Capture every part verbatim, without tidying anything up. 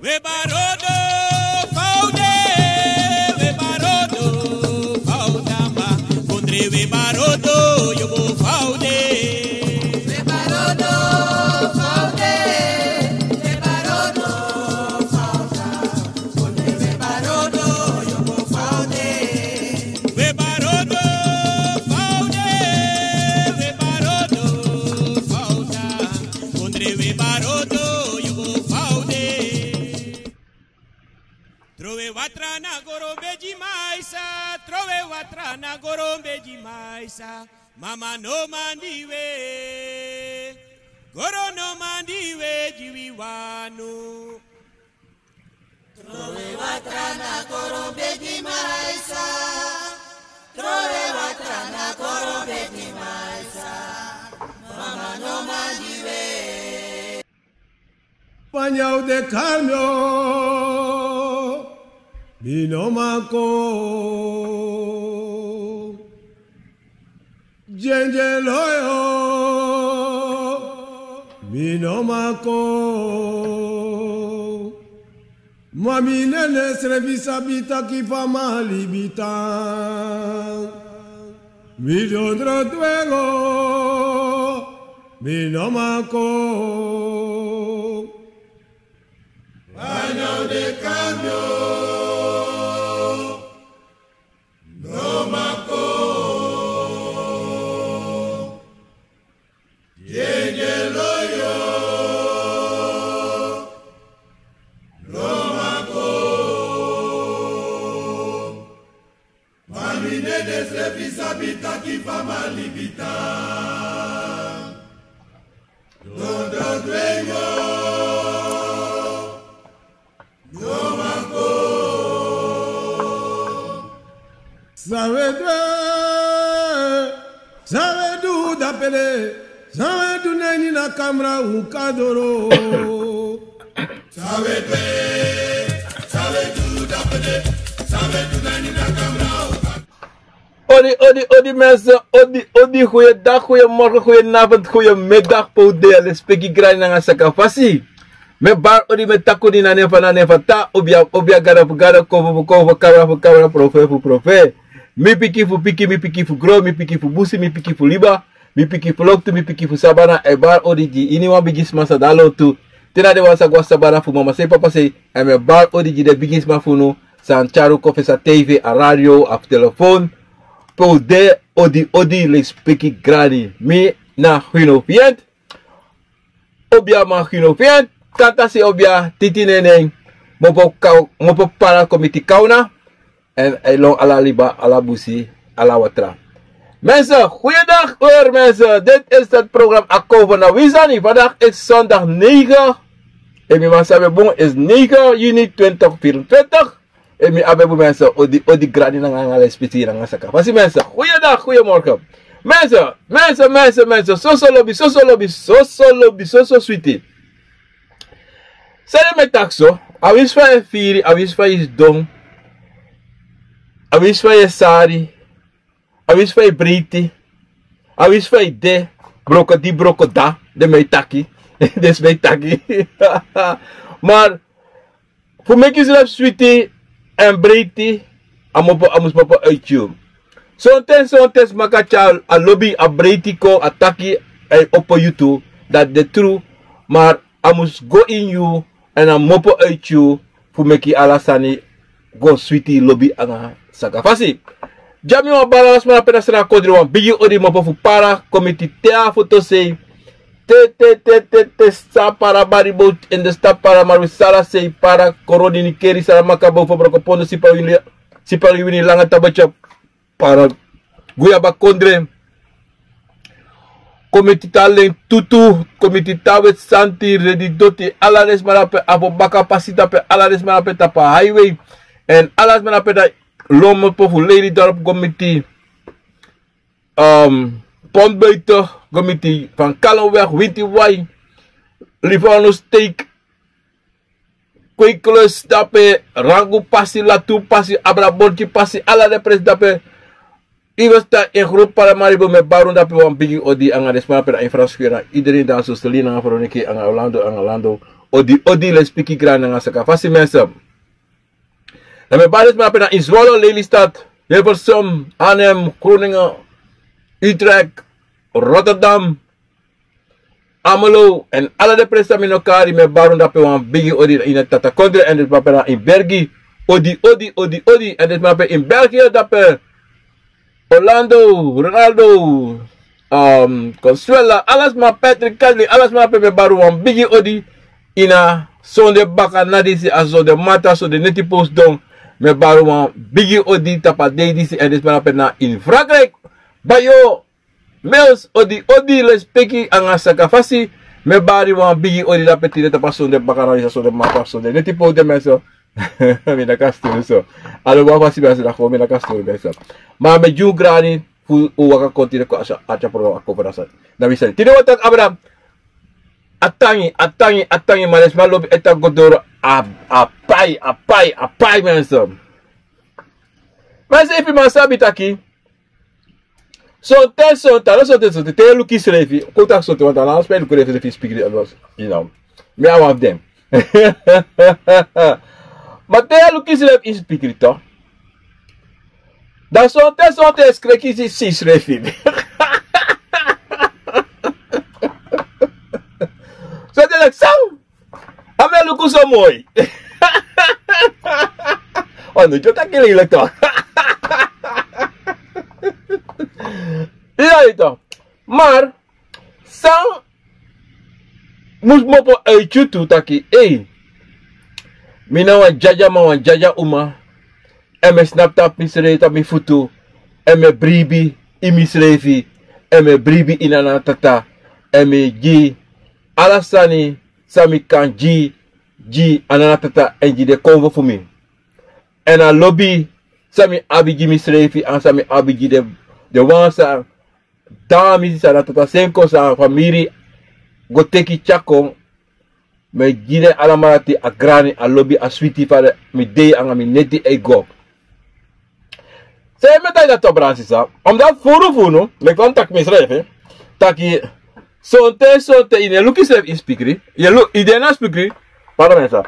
We barodo faude, we barodo faudamba, kondre we barodo yobo faude. We barodo faude, we barodo fauda, kondre we barodo yobo faude. We barodo faude, we barodo fauda, kondre we barodo yobo faude. Trowe watra na goro bedi maisa, trowe watra na goro bedi maisa. Mama no mandi we, goro no mandi we, di wi wanu. Trowe watra na goro bedi maisa, trowe watra na goro bedi maisa. Mama no mandi we. Panyau de cambio, mi no manco. Djendje loyo, mi no manco. Ma mi nene srefi sabi taki fa mi a libi tan. Mi dondro dwengo, mi no manco. Año de cambio, no manco. Djendje loyo, no manco. Ma mi nene srefi sabi taki fa mi a libi tan. Dondro dwengo, no manco. San we du, san we du dapele, san we du na ini na kamra un kadoro. Odi, odi, odi mensen, odi, odi, goeiedag, goeiemorgen, goedenavond, goeiemiddag, pe un de, a lespeki grani nanga saka fasi. Mi e bari odi, mi e taki odi na nen fu, na nen fu a Tata, obia, obia, gado fu gado, konfo fu konfo, kabra fu kabra, profeti fu profeti. Mi pikin fu pikin, mi pikin fu gron, mi pikin fu busi, mi pikin fu liba. Mi pikin fu loktu, mi pikin fu sabana, e bari odi gi iniwan bigisma san de na lontu. Te na den wan sa go na sabana fu mamasei papasei, èn mi e bari odi gi den bigisma fu unu san tyari un kon fesi a tv, a radio, a fu telefon. Pe un de, odi, odi, lespeki grani. Mi na Gino Fiend. Obia, ma Gino Fiend. Kantasi obia, titi nenen. Mopo kaw, mopo para kon miti kaw na. En e lon ala liba, ala busi, ala watra. Mensen, goeiedag hoor mensen. Dit is het programma Akovo na Wisani. Vandaag is zondag negen. En mi man sabi bun is negen juni twintig vierentwintig. En mi abi bun mensen, odi, odi grani nanga, nanga lespeki nanga saka fasi mensen. Goeiedag, goeiemorgen. Mensen, mensen, mensen, mensen. Soso lobi, soso lobi, soso lobi, soso switi. San yu e taki so, a winsi fa yu e firi, a winsi fa yu sidon, a winsi fa yu e sari, a winsi fa yu e breiti, a winsi fa yu de, broko di broko da, den mi e taki, den sma e taki. Maar, fu meki yusrefi switi èn breiti, a mopo, a mus mopo uiti yu. Sonten, sonten sma kan tyari a lobi, a breiti kon, a taki, a e opo yu tu, dati de tru, maar a mus go ini yu, èn a mopo uiti yu, fu meki ala sani go switi, lobi nanga saka fasi. Dya mi wan bari ala sma na pe den de na kondre, wan bigi odi, mopo fu para kon miti te a fotosei. Te, te, te, te, te, san para bari bowtu ini den stan, para Marwi, Salasei, para Koroni, Nickerie, Saramacca, Bofo, Brokopondo, Sipaliwini, Sipaliwini, Langa, Tabatya, para Guyaba kondre. Kon miti te a Len Tutu, kon miti te a Weti Santi, Redi Doti, ala den sma na pe, Afobaka, Pasita pe, ala den sma na pe tapu a highway. Èn ala sma na pe, dan lon mopo fu Lelydorp go miti, um, Pontbuiten, go miti Van Kallenweg, Wintiwai, Livorno Steek, Kweekluis dape, Rangu pasi, Latu pasi, Abraborki pasi, ala den presi dape. Yu e si taki en group Paramaribo, mi e bari unu dape wan bigi odi nanga den sma dape na infrastructuur, na iedereen daar so, Selina nanga Veronica nanga Orlando nanga Lando. Odi odi, lespeki, grani nanga sakafasi, mensen. Dan mi e bari den sma dape na ini Zwolle, Lelystad, Hilversum, Arnhem, Groningen, Utrecht, Rotterdam, Almelo, èn ala den presi san mi no kari, mi e bari unu dape wan bigi odi na ini a tata kondre. Èn den sma dape na ini Bergi, odi odi odi odi. Èn den sma dape ini België dape, Orlando, Ronaldo, um, Consuela, ala sma, Patrick, Kadli, ala sma dape, mi e bari unu wan bigi odi. Ini a sonde baka na disi, a sonde mata, sonde neti posu don, mi e bari unu wan bigi odi tapu a dei disi. Èn den sma dape na ini Frankrijk, Bayo, Mils, odi odi, lespeki anga sakafasi. Mi e bari unu wan bigi odi dape tide tapu a sonde baka na disi, a sonde mata, sonde neti posu den, mensen. Mi no kan sturu so. Alo, wan fasi, mensen, dati mi no kan sturu, mensen. Ma mi e gi unu grani fu un waka kon tide kon a sa, a tya program a kon fu a sani. Na mi sani. Tide wi o taki abra a tangi, a tangi, a tangi, ma den sma lobi e taki go doro a, a pai, a pai, a pai, mensen. Mensen, efu yu man sabi taki, sonten, sonten, a no sonten, sonten, te yu e luku yusrefi, kon taki sonten, want a no ala sma e luku den srefi ini spikri, you know. Mi a wan fu den. Ma te yu e luku yusrefi ini spikri, toch. Dan sonten, sonten yu e skreki yusrefi. Sonten like, san? A mi e luku so moi. O no, yu o taki lelijk toch. Yu sabi toch. Maar san mus kmopo uit yu tu taki, ei, mi na wan dyadyama, wan dyadya uma. Èn mi e snapu tapu misrefi, tapu mi futu. Èn mi e bribi ini misrefi. Èn mi e bribi ini a Nana Tata. Èn mi e gi ala sani san mi kan gi, gi a Nana Tata èn gi den konfo fu mi. Èn a lobi san mi abi gi misrefi, anga san mi abi gi den, den wan san dati mi si san a Nana Tata seni kon, san famiri go teki tyari kon. Mi e gi den alamala dati a grani, a lobi, a switi, fa mi dei anga mi neti e go. San mi e taigi dati, brada, sisa? Omdat furu fu unu, leki fa mi taki misrefi, taki sonten, sonten yu no e luku yusrefi ini spikri, yu e lu-, yu de na spikri, pardon, mensen.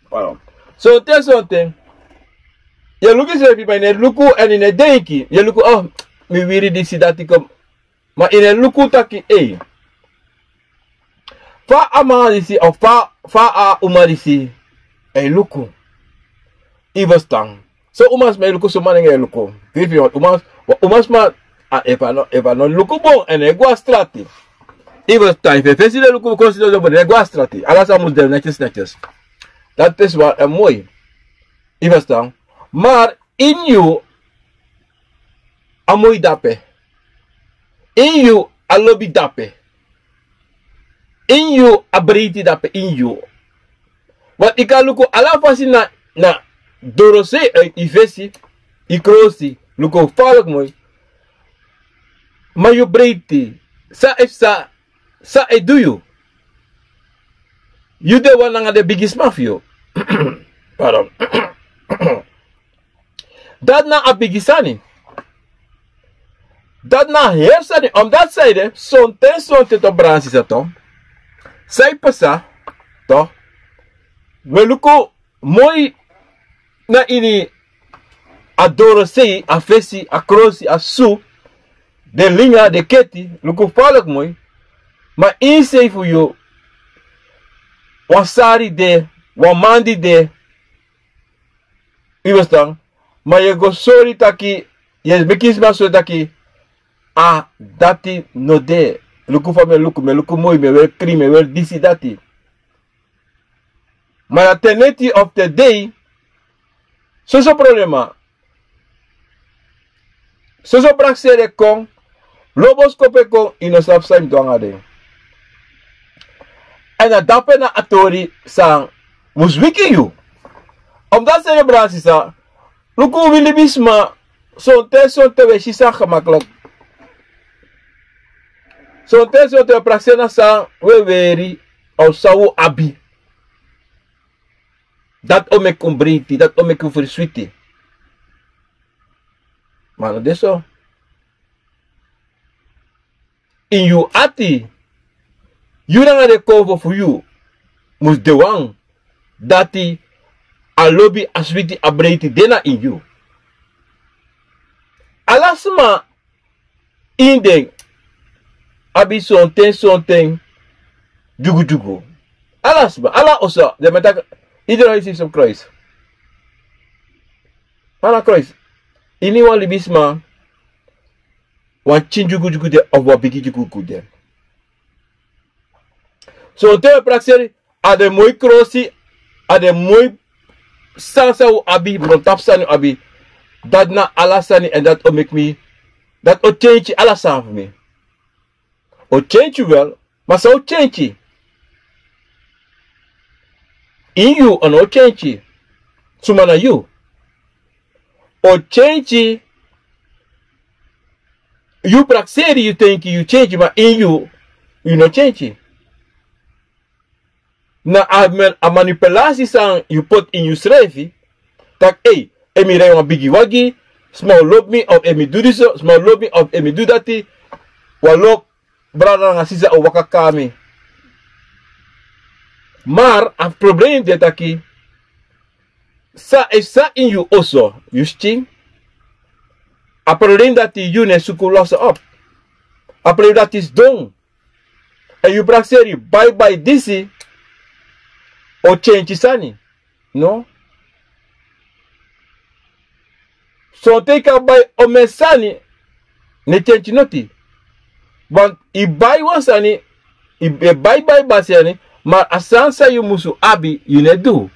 Pardon. Sonten, sonten yu e luku yusrefi, ma yu no e luku èn yu no e denki. Yu e luku, oh, mi wiri disi, dati kon. Ma yu no e luku taki, ei, fa a man disi, of fa, fa a uma disi e luku. Yu e ferstan? Son umasma e luku, son manengre e luku. Fifi, wan uma, wan umasma, a, efu a no, efu a no luku bun, a no e go na strati. Yu e ferstan? Efu en fesi no e luku, kosi no e luku, a no e go na strati. Ala sani mus de netjes, netjes. Dati is wat a moi. Yu e ferstan? Maar ini yu a moi dape. Ini yu a lobi dape. Ini yu a breiti dape, ini yu. Want yu kan luku ala fasi na, na dorosei, eh, yu fesi, yu krosi, luku falek moi. Ma yu breiti, san e, san, san e du yu? Yu de wan nanga den bigisma fu yu. Pardon. Dati na a bigi sani. Dati na a heri sani, omdat san ede, sonten, sonten, toch, brada, sisa, toch, san e pasa, toch, wi e luku moi na ini a dorosei, a fesi, a krosi, a susu, den linga, den keti, luku falek moi. Ma ini sei fu yu, wan sari de, wan mandi de, yu e ferstan? Ma yu e go sori taki, yu e meki sma sori taki, a, dati no de. Luku fa mi e luku, mi e luku moi, mi e weri krin, mi e weri disi, dati. Ma na te neti of te dei, soso problema, soso prakseri e kon, lobi boskopu e kon, yu no sabi san yu mus du nanga den. Èn na dape na a tori san mus wiki yu. Omdat san ede, brada, sisa, luku, wi libisma, sonten, sonten wi e si sani gemakkelijk. Sonten, sonten wi e prakseri na san wi e weri, of san wi abi. Dati o meki un breiti, dati o meki un ferswiti. Ma a no de so. Ini yu ati, Yu nanga den konfo fu yu mus de wan. Dati a lobi, a switi, a breiti de na ini yu. Ala sma ini den abi sonten sonten dyugudyugu. Ala sma, ala oso, den mi e taki, iedereen heeft iets op kruis. Ala kruis. Iniwan libisma wan pikin dyugudyugu de of wan bigi dyugudyugu de. Sonten wi e prakseri, a den moi krosi, a den moi sani san un abi, brontapu sani un abi. Dati na ala sani èn dati o meki mi, dati o kenki ala sani fu mi. O kenki wel, ma san o kenki? Ini yu a no o kenki. Suma na yu. O kenki. Yu prakseri, yu tenki yu kenki, ma ini yu, yu no kenki. Na a manipulasi san yu poti ini yusrefi. Taki, ei, efu mi rei wan bigi wagi, sma o lobi mi, of efu mi du disi, sma o lobi mi, of efu mi du dati, wan lo brada nanga sisa o waka kon na mi. Mar a problem de taki, san e psa ini yu oso, yu skin. A problem dati yu no e suku losi op. A problem dati sidon. Èn yu prakseri, bai bai disi o kenki sani. No. Sonten yu kan bai omeni sani, no e kenki noti. Want yu bai wan sani, yu e bai bai basi sani, ma a sani san yu musu abi, yu no e du.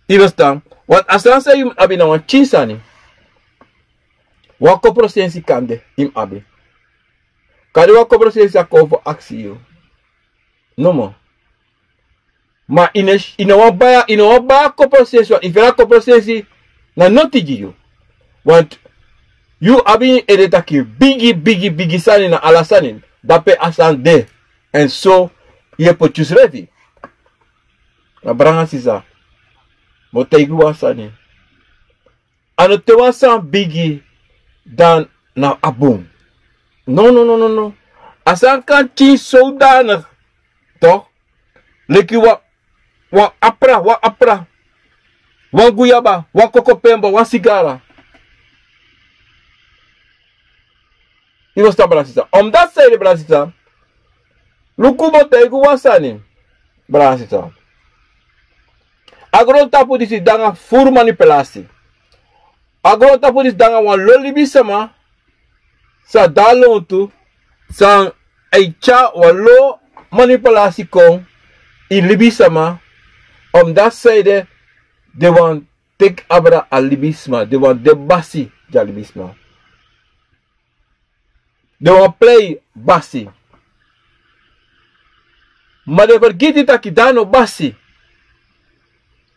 Yu no stan. Want a sani san yu mus abi na wan pikin sani. Wan kopro sensi kande yu mus abi. Kande wan kopro sensi a kon fu aksi yu. Nomo. Ma yu no, yu no wani bai, yu no wani bai a kopro sensi, wan, efu a kopro sensi na noti gi yu. Want yu abi ini yu ede taki bigi, bigi, bigi sani na ala sani. Dape a sani de. Èn so yu e poti yusrefi. Ma brada nanga sisa, mi o taigi wan sani. A no te wan sani bigi dan na a bun. No, no, no, no, no. A sani kan pikin zodanig, toch? Leki wan, wan apra, wan apra. Wan guyaba, wan kokopemba, wan sigara. Yu no stan, brada sisa. Omdati san ede, brada sisa. Luku, mi o taigi wan sani, brada sisa. A grontapu disi de nanga furu manipulasi. A grontapu disi de nanga wan lo libisma san de na lontu, san e tyari wan lo manipulasi kon ini libisma. Omdati san ede, den wani teki abra a libisma, den wani de basi gi a libisma. Den wani prei basi. Ma den fergiti taki dati no basi.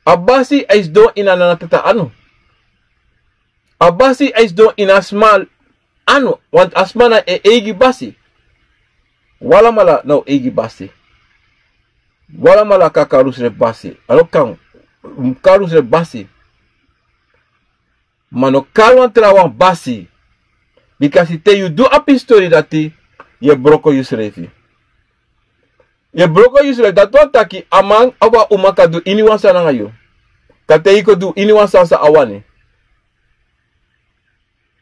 A basi e sidon ini a nana tata anu. A basi e sidon ini a sma anu, want a sma na en eigi basi. Un alamala na un eigi basi. Un alamala kan kari unsrefi basi. A no kan, un mus kari unsrefi basi. Ma no kari wan trawan basi. Bikasi te yu du a pisitori dati, yu e broko yusrefi. Yu e broko yusrefi, dati wani taki a man of a uma kan du iniwan sani nanga yu. Kan taigi yu kon du iniwan sani san a wani.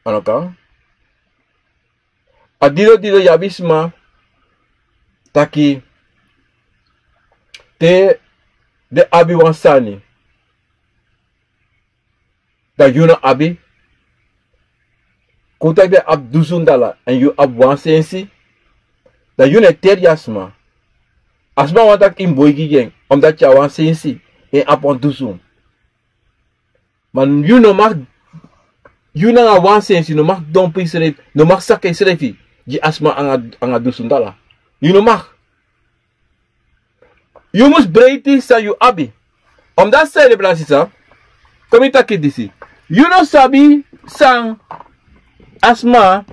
A no kan. A didon didon yu abi sma taki te den abi wan sani, dan yu no abi. Kon taki den abi dusun dala èn yu abi wan sensi, dan yu no e teri a sma. A sma wani taki yu mus boi gi en, omdati a wan sensi, en abi wan dusun. Ma yu no mag, yu nanga wan sensi no mag dompu yusrefi, no mag saka yusrefi gi a sma anga, anga dusun dala. Yu no mag. Yu mus breiti san yu abi. Omdati san ede, brada sisa, kon mi taki disi. Yu no sabi san a sma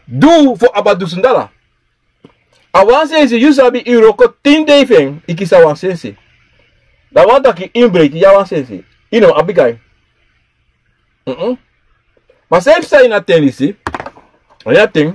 du fu abi a dusun dala. A wan sensi yu sabi, yu wroko tin dei fu en, yu kisi a wan sensi. Dan a wani taki yu mus breiti gi a wan sensi. Yu no abi kai. Mm-mm. Ma san e psa ini a ten disi, ini a ten,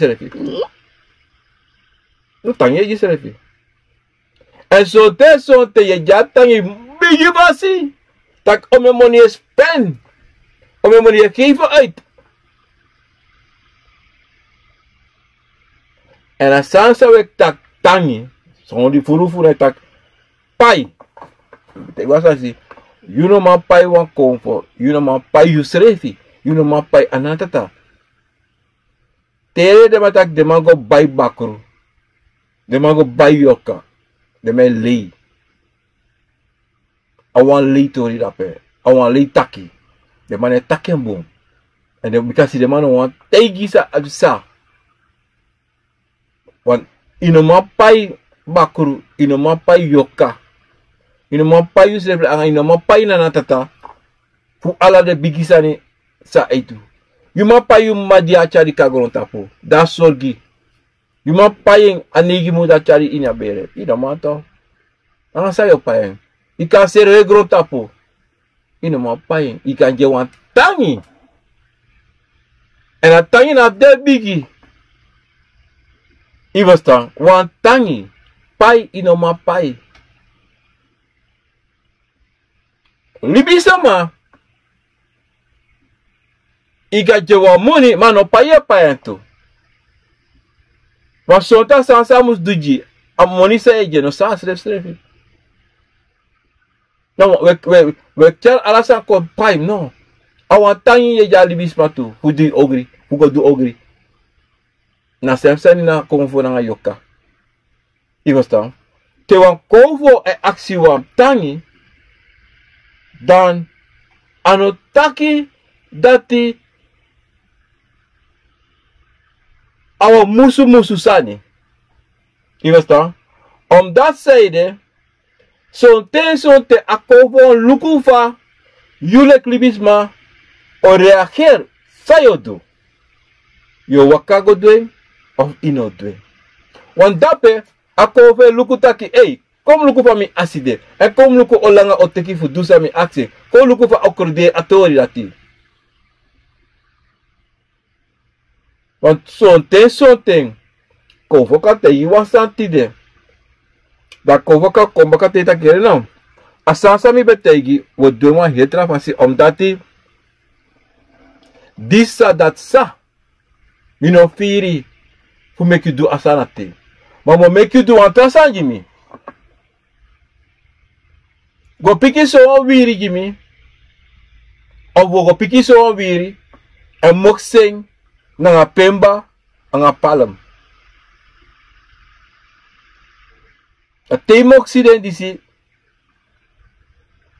yusrefi. No tangi e gi yusrefi. Èn sonten sonten yu e gi a tangi bigi fasi, tak' omeni moni yu e spen, omeni moni yu e keifi uit. Èn a sani san wi e taki tangi, son di furu furu e taki pai. Te yu wasi a si, yu no man pai wan konfo, yu no man pai yusrefi, yu no man pai anatata. Te den man taki den man go bai bakru, den man go bai yorka, den man e lei. A wan lei tori dape, a wan lei taki. Den man no e taki en bun. Èn den bika si den man no wani taigi san a du sa. Wan, yu no man pai bakru, yu no man pai yu yoka. Yu no man pai yusrefi anga, yu no man pai yu nana tata. Fu ala den bigi sani san a e du. Yu man pai yu mama di a tyari kon na grontapu, dan a sorgi. Yu man pai en a neigi mun di a tyari ini a bere. Yu no man to. Nanga san yu o pai en? Yu kan seri en grontapu. Yu no man pai en. Yu kan gi en wan tangi. Èn a tangi na a de bigi. Yu ferstan? Wan tangi. Pai, yu no man pai. Libisama, yu kan gi en wan moni, ma a no pai yu e pai en tu. Wan sonten a sani san a mus du gi yu, a moni san yu e gi en no sani srefisrefi. No, we, we, we tyari ala sani kon pai, no. A wan tangi yu e gi a libisma tu, fu du ogri, fu go du ogri. Na srefi sani na konfo nanga yoka. Yu ferstan? Te wan konfo e aksi wan tangi, dan a no taki dati a wan musumusu sani. Yu ferstan? Omdati san ede, sonten sonten a konfo o luku fa yu leki libisma o reageri, san yu o du. Yu o waka go du en, of yu no o du en. Wan dape, a konfo e luku taki, ei, kon luku fa mi asi de. Èn kon luku o langa o teki fu du san mi aksi en. Kon luku fa a o kroderi a tori dati. Want sonten sonten konfo kan taigi wan sani tide. Dan konfo kan kon baka taigi taki, no, a sani san mi ben taigi, wi o du en wan heri tra fasi, omdati disi san, dati san. Mi no firi fu meki yu du a sani dati. Ma mi o meki yu du wan tra sani gi mi. Go piki sowan wiri gi mi. Of wi o go piki sowan wiri èn moksi en nanga pemba anga palm. Dan te yu moksi den disi,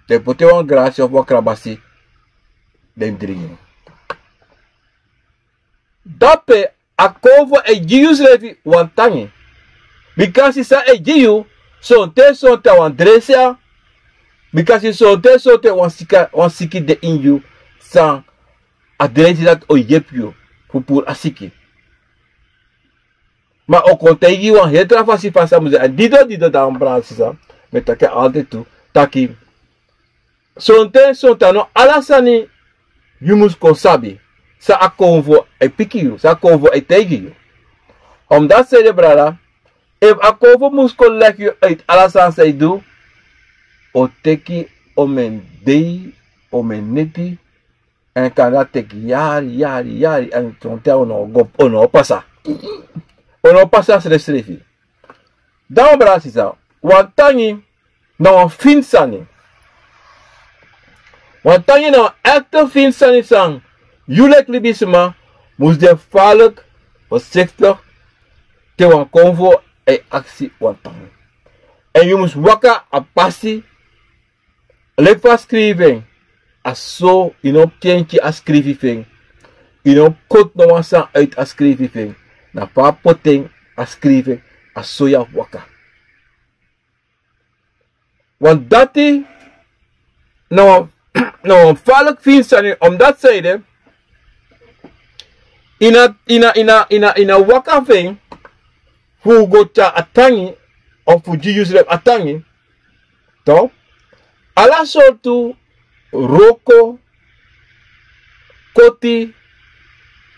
den poti en wan grasi of wan krabasi, den dringi. Dape a konfo e gi yusrefi wan tangi. Bikasi san a e gi yu, sonten sonten a wan dresi ya. Bikasi sonten sonten wan siki, wan siki de ini yu, san a dresi dati o yepi yu fu puru a siki. Ma a o kon taigi yu wan heri tra fasi fa a sa mus de. Èn didon didon, dan brada sisa, mi e taki altijd tu, taki sonten sonten a no ala sani yu mus kon sabi san a konfo e piki yu, san a konfo e taigi yu. Omdati san ede, brada, efu a konfo mus kon leki yu uit ala sani san yu du, o teki omeni dei, omeni neti, èn kande a teki yari, yari, yari, èn sonten a o no go, o no pasa. O no pasa srefisrefi. Dan, brada sisa, wan tangi na wan fini sani. Wan tangi na wan ekte fini sani san yu leki libisma mus de falek, voorzichtig, te wan konfo e aksi wan tangi. Èn yu mus waka a pasi leki fa a skrifi en, a so, yu no mus kenki a skrifi fu en. Yu no mus koti no wan sani uit a skrifi fu en. Na fa a poti en, a skrifi en, a so yu abi waka. Want dati na wan, na wan falek fini sani, omdati san ede, ini a, ini a, ini a, ini a, ini a waka fu en, fu go tyari a tangi, of fu gi yusrefi a tangi, toch, ala sortu wroko, koti,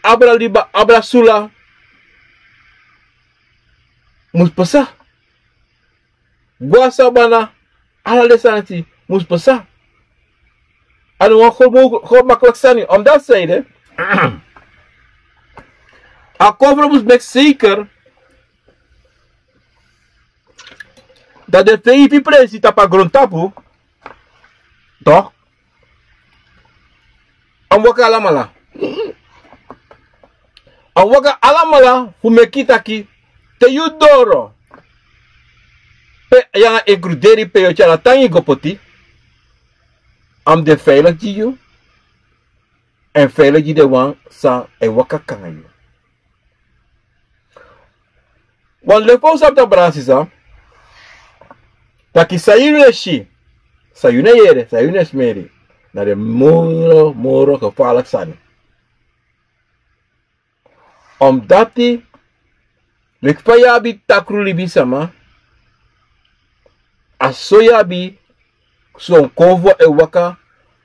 abra liba, abra sula, mus pasa. Go na sabana, ala den sani dati mus pasa. A no wan gro, gro makkelijk sani, omdati san ede, a konfo mus meki zeker dati den feifi presi tapu a grontapu, toch, a mus waka alamala. A mus waka alamala fu meki taki te yu doro, pe yu nanga e kruderi, pe yu o tyari a tangi go poti, a mus de veilig gi yu, èn veilig gi den wan san e waka kon nanga yu. Want leki fa un sabi, brada sisa, Taki san yu no e si, san yu no e yere, san yu no e smeri, na den moro moro gefarliki sani. Omdati leki fa yu abi takru libisma, a so yu abi son konfo e waka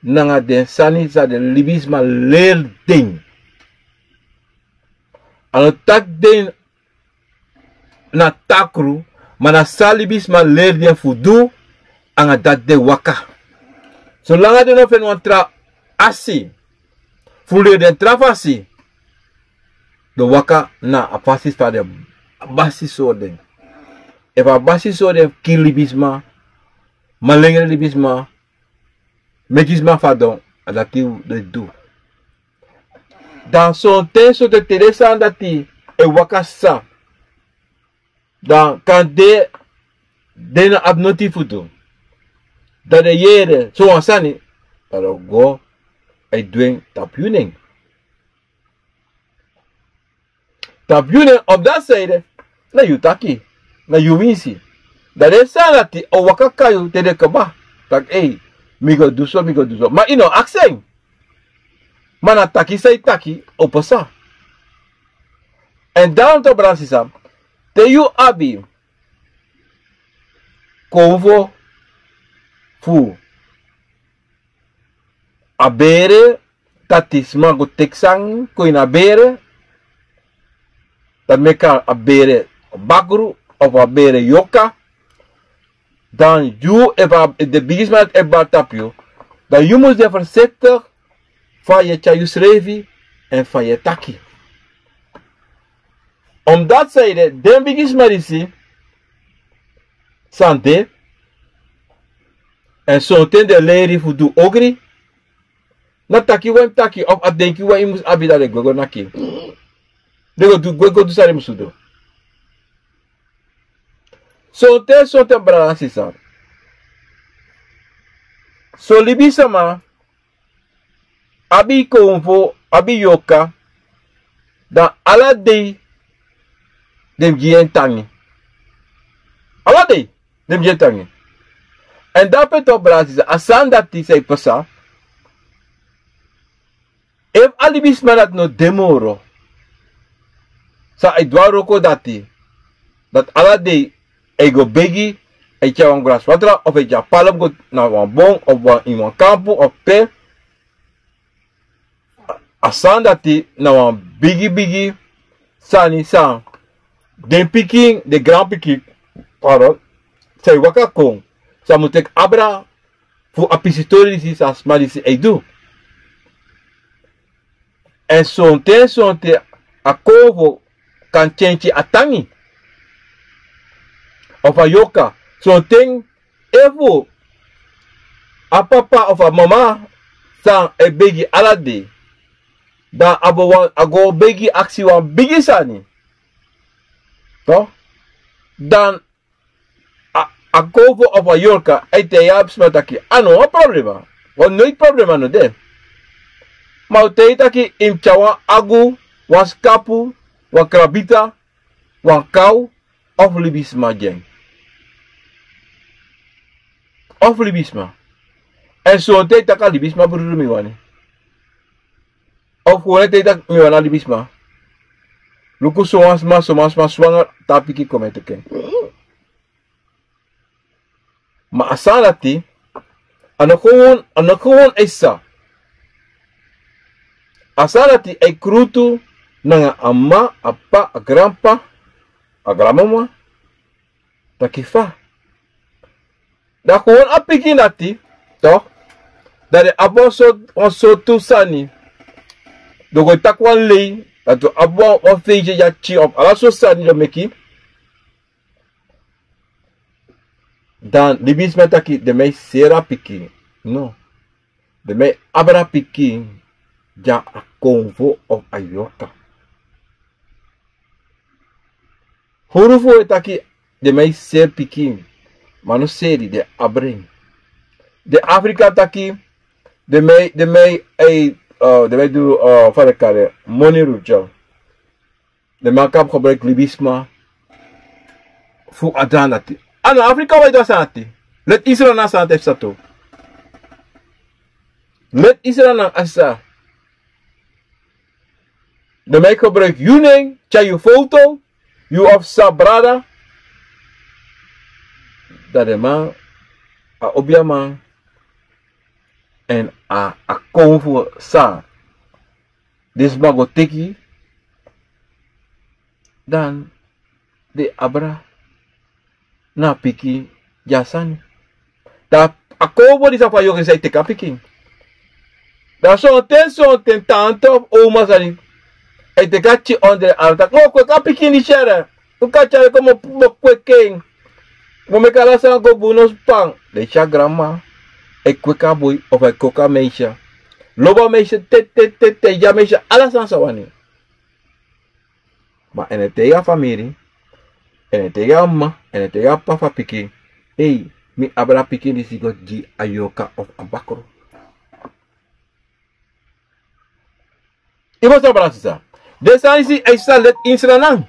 nanga den sani san den libisma leri den. A no taki den na takru, ma na san libisma leri den fu du, anga dati den waka. Solanga den no feni wan tra asi fu leri den tra fasi, den waka na a fasi fa den basi sori den. Efu a basi sori den kiri libisma, malengre libisma, meki sma fadon, a dati den du. Dan sonten sonten te den sani dati e waka san, dan kande den no abi noti fu du. Dan den yere sowan sani, dan den o go e du en tapu yu nen. Tapu yu nen, op dati sani de, na yu taki, na yu winsi. Dan den sani dati o waka kon na yu te den kaba. Taki ei, mi go du so, mi go du so. Ma yu no aksi en. Ma na taki san yu taki o pasa. Èn dan tu brada sisa, te yu abi konfo fu a bere, dati sma go teki sani kon ini a bere, dati meki a bere bakru of a bere yorka. Dan yu, efu a, den bigisma dati e bari tapu yu, dan yu mus de voorzichtig fa yu e tyari yusrefi èn fa yu e taki. Omdati san ede, den bigisma disi san de, èn sonten den leri fu du ogri, na taki wan taki of a denki wan yu mus abi, dan den gwe go naki en. Den go du, gwe go du san den musu du. Sonten, sonten brada sisa, son libisma abi konfo, abi yorka, dan ala dei den mus gi en tangi. Ala dei den mus gi en tangi. Èn dape tu brada sisa, a sani dati san e pasa, efu a libisma dati no de moro, san e du a wroko dati, dati ala dei e go begi, e tyari wan graswatra of e tyari palm go na wan bon of wan, ini wan kampu of pe, a sani dati na wan bigi bigi sani san den pikin, den granpikin, pardon, san e waka kon, san mus teki abra fu a pisitori disi san sma disi e du. Èn sonten, sonten a konfo kan tyentyen a tangi of a yorka. Sonten efu a papa of a mama san e begi ala dei, dan a bo wan, a go begi aksi wan bigi sani, toch, dan a, a konfo of a yorka e taigi a sma taki a no wan problema. Wan noiti problema no de. Ma a o taigi taki yu mus tyari wan agu, wan skapu, wan krabita, wan kaw, of libisma gi en. Of libisma. Èn sonten yu taki a libisma brudu mi wani. Of kon ete yu taki mi wani a libisma. Luku sowan sma, sowan sma swanger, te a pikin kon e teki en. Ma a sani dati, a no kon, a no kon e sa. A sani dati e krutu nanga a mama, a p'pa, a granp'pa, a granmama. Taki fa. Dan kon a pikin dati, toch, dan den abi wan sortu, wan sortu sani. Den go taki wan lei, dati abi wan, wan feisi dya tyin of ala sortu sani den meki. Dan libisma taki den man e seri a pikin. No. Den man e abra pikin dya a konfo of a yorka. Huru fu e taki den man e seri pikin, ma no seri, den abra en. Den Afrika taki den man, den man, eh, den man du, eh, fa den kari en, money ritual. Den man kan gebruik libisma fu a sani dati. A no Afrika wan e du a sani dati. Let Israel na santa e psa tu. Let Israel na asa. Dan mi e gebruik yu nen, tyari yu foto, yu of sa brada. Dan den man, a obiaman, èn a, a konfo san den sma go teki, dan den abra na a pikin gi a sani. Dan a konfo disi a fu a yorka disi e teki a pikin. Dan sonten, sonten tanta of oma sani e teki a tiki ondro en anu taki: "No, kweki a pikin disi yere. Un kan tyari en kon, mi o, mi o kweki en. Mi o meki ala sani go bun, no span." Dan yu si a granma e kweki a boi of a e kweki a meisya. Lobi a meisya te, te, te, te, gi a meisya ala sani san a wani. Ma èn e taigi a famiri, èn e taigi a m'ma, èn e taigi a p'pa fu a pikin: "Ei, mi abra a pikin disi go gi a yorka of a bakru." Yu mus sabi, brada, sisa. Den sani disi e sa leti ini Sranan.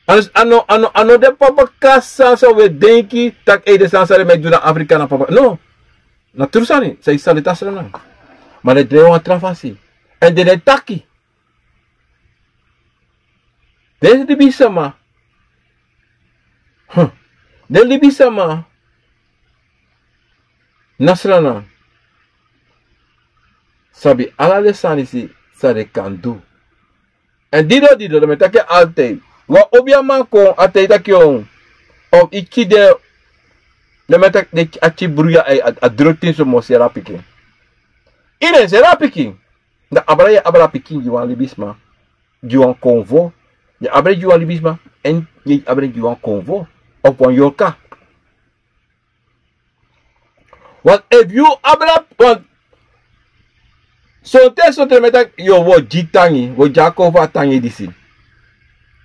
A no, a no, a no, a no den papa kasa san wi e denki taki: "Ei, den sani san den man e du na Afrika na papa." No. Na tru sani, san e sa leti na Sranan. Ma den e drei wan tra fasi. Èn den no e taki. Den libisma. Huh. Den libisma na Sranan sabi ala den sani disi san den kan du. Èn dido, dido, dan mi e taki altijd. Wan obiaman kon, a taigi taki: "Yo, of yu tiki de, dan mi e taki, den a tiki bruya, a, a, a dro tin so, mi o seri a pikin." Yu no e seri a pikin. Dan abra, yu e abra a pikin gi wan libisma, gi wan konfo. Yu e abra en gi wan libisma, èn yu e abra en gi wan konfo of wan yorka. Want efu yu abra, want sonten, sonten mi e taki: "Yo, wi o gi tangi, wi o gi a konfo a tangi disi.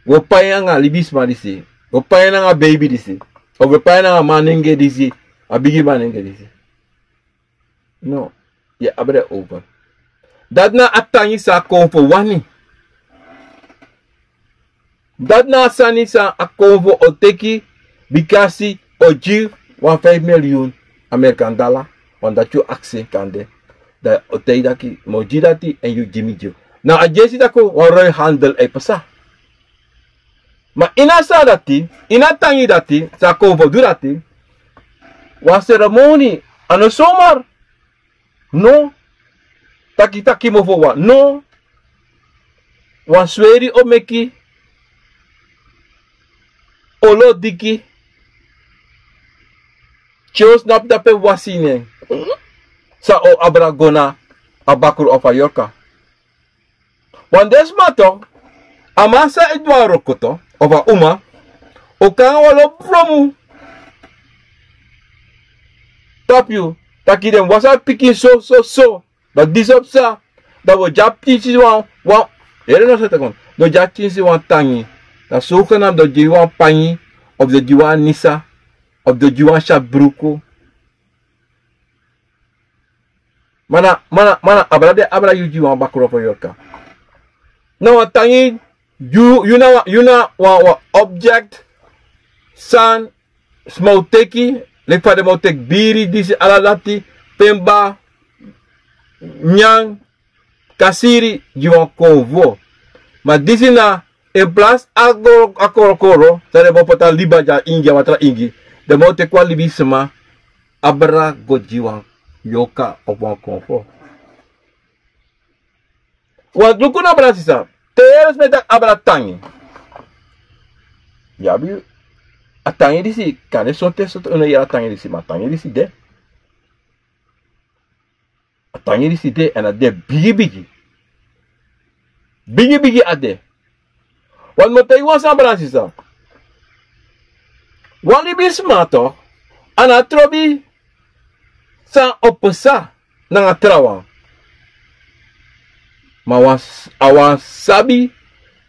Wi o pai en nanga a libisma disi. Wi o pai en nanga a beibi disi. Of wi o pai en nanga a manenge disi, a bigi manenge disi." No, yu e abra en over. Dati na a tangi san a konfo wani. Dati na a sani san a konfo o teki, bikasi o gi wan feifi miliyun Amerikan dala, want dati yu aksi en kande. Dan a o taigi taki: "Mi o gi dati èn yu gi mi gi." Na a dyesi taki wan ruilhandel e pasa. Ma ini a sani dati, ini a tangi dati, san a konfo du dati, wan seremoni, a no somar. No. Taki taki mofo wan. No. Wan sweri o meki. Olo diki. Tyen o snapu dape wasi ini en. San o abra go na a bakru of a yorka. Wan den sma tok, a man san e du a wroko tok, of a uma, o kon nanga wan lo fromu tapu yu, taki den mus wasi a pikin so, so, so, dan disi o psa, dan wi o gi a pikin disi wan, wan, yere no san taki, den o gi a pikin disi wan tangi, dan so kan den o gi wan pangi, of den o gi wan anisa, of den o gi wan syatu bruku. Ma na, ma na, ma na abra den abra yu gi wan bakru of a yorka. Na wan tangi, yu, yu na wan, yu na wan, wan object san sma o teki, leki fa den man o teki biri, disi, ala dati, pemba, nyan, kasiri, gi wan konfo. Ma disi na, in plaats a go, a korokoro, san den bo poti a liba gi a ingi, a watra ingi, den bo teki wan libisma, abra go gi wan yorka of wan konfo. Wan luku na, brada, sisa, te yu yere sma e taki abra tangi. Yu abi a tangi disi, kande sonten, sonten un no yere a tangi disi, ma a tangi disi de. A tangi disi de, èn a de bigi bigi. Bigi bigi a de. Wan mi o taigi wan sani, brada, sisa. Wan libisma tok, a no trobi san o pasa nanga trawan. Ma wan s-, a wani sabi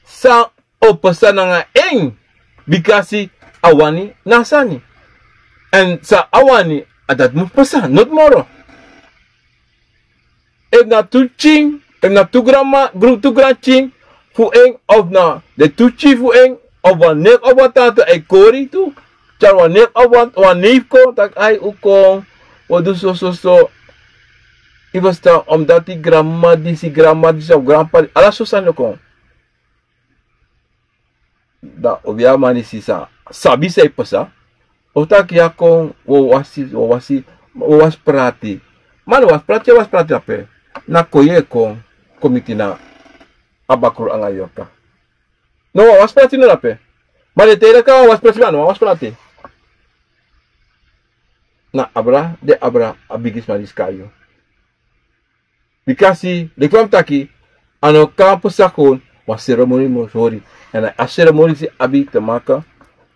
san o pasa nanga en, bikasi a wani na a sani. Èn san a wani, a dati mus pasa, noti moro. Efu na tu pikin, efu na tu granma, gru-, tu granpikin fu en, of na den tu pikin fu en, of wan nen of wan tanta e kori tu. tyari wan neef, a wan neef kon taki ai un kon, un o du sososo. Yu ferstan, omdati granmama disi, granmama disi of granpapa disi, ala so sani o kon. Dan obi a man disi sa sabi san e pasa. O taki ya kon, un o wasi, un o wasi, un o wasi prati. Ma no wasi prati, wasi prati dape. Na kon yu e kon, kon miti na a bakru anga yorka. No, wan wasi prati no dape. Ma den tijden kan wan wasi prati, ma no wan wasi prati. Na abra, den abra a bigisma disi kon na yu. Bikasi leki fa mi taki, a no kan pasa kon, wan seremoni mus hori. Èn a seremoni disi abi te maka,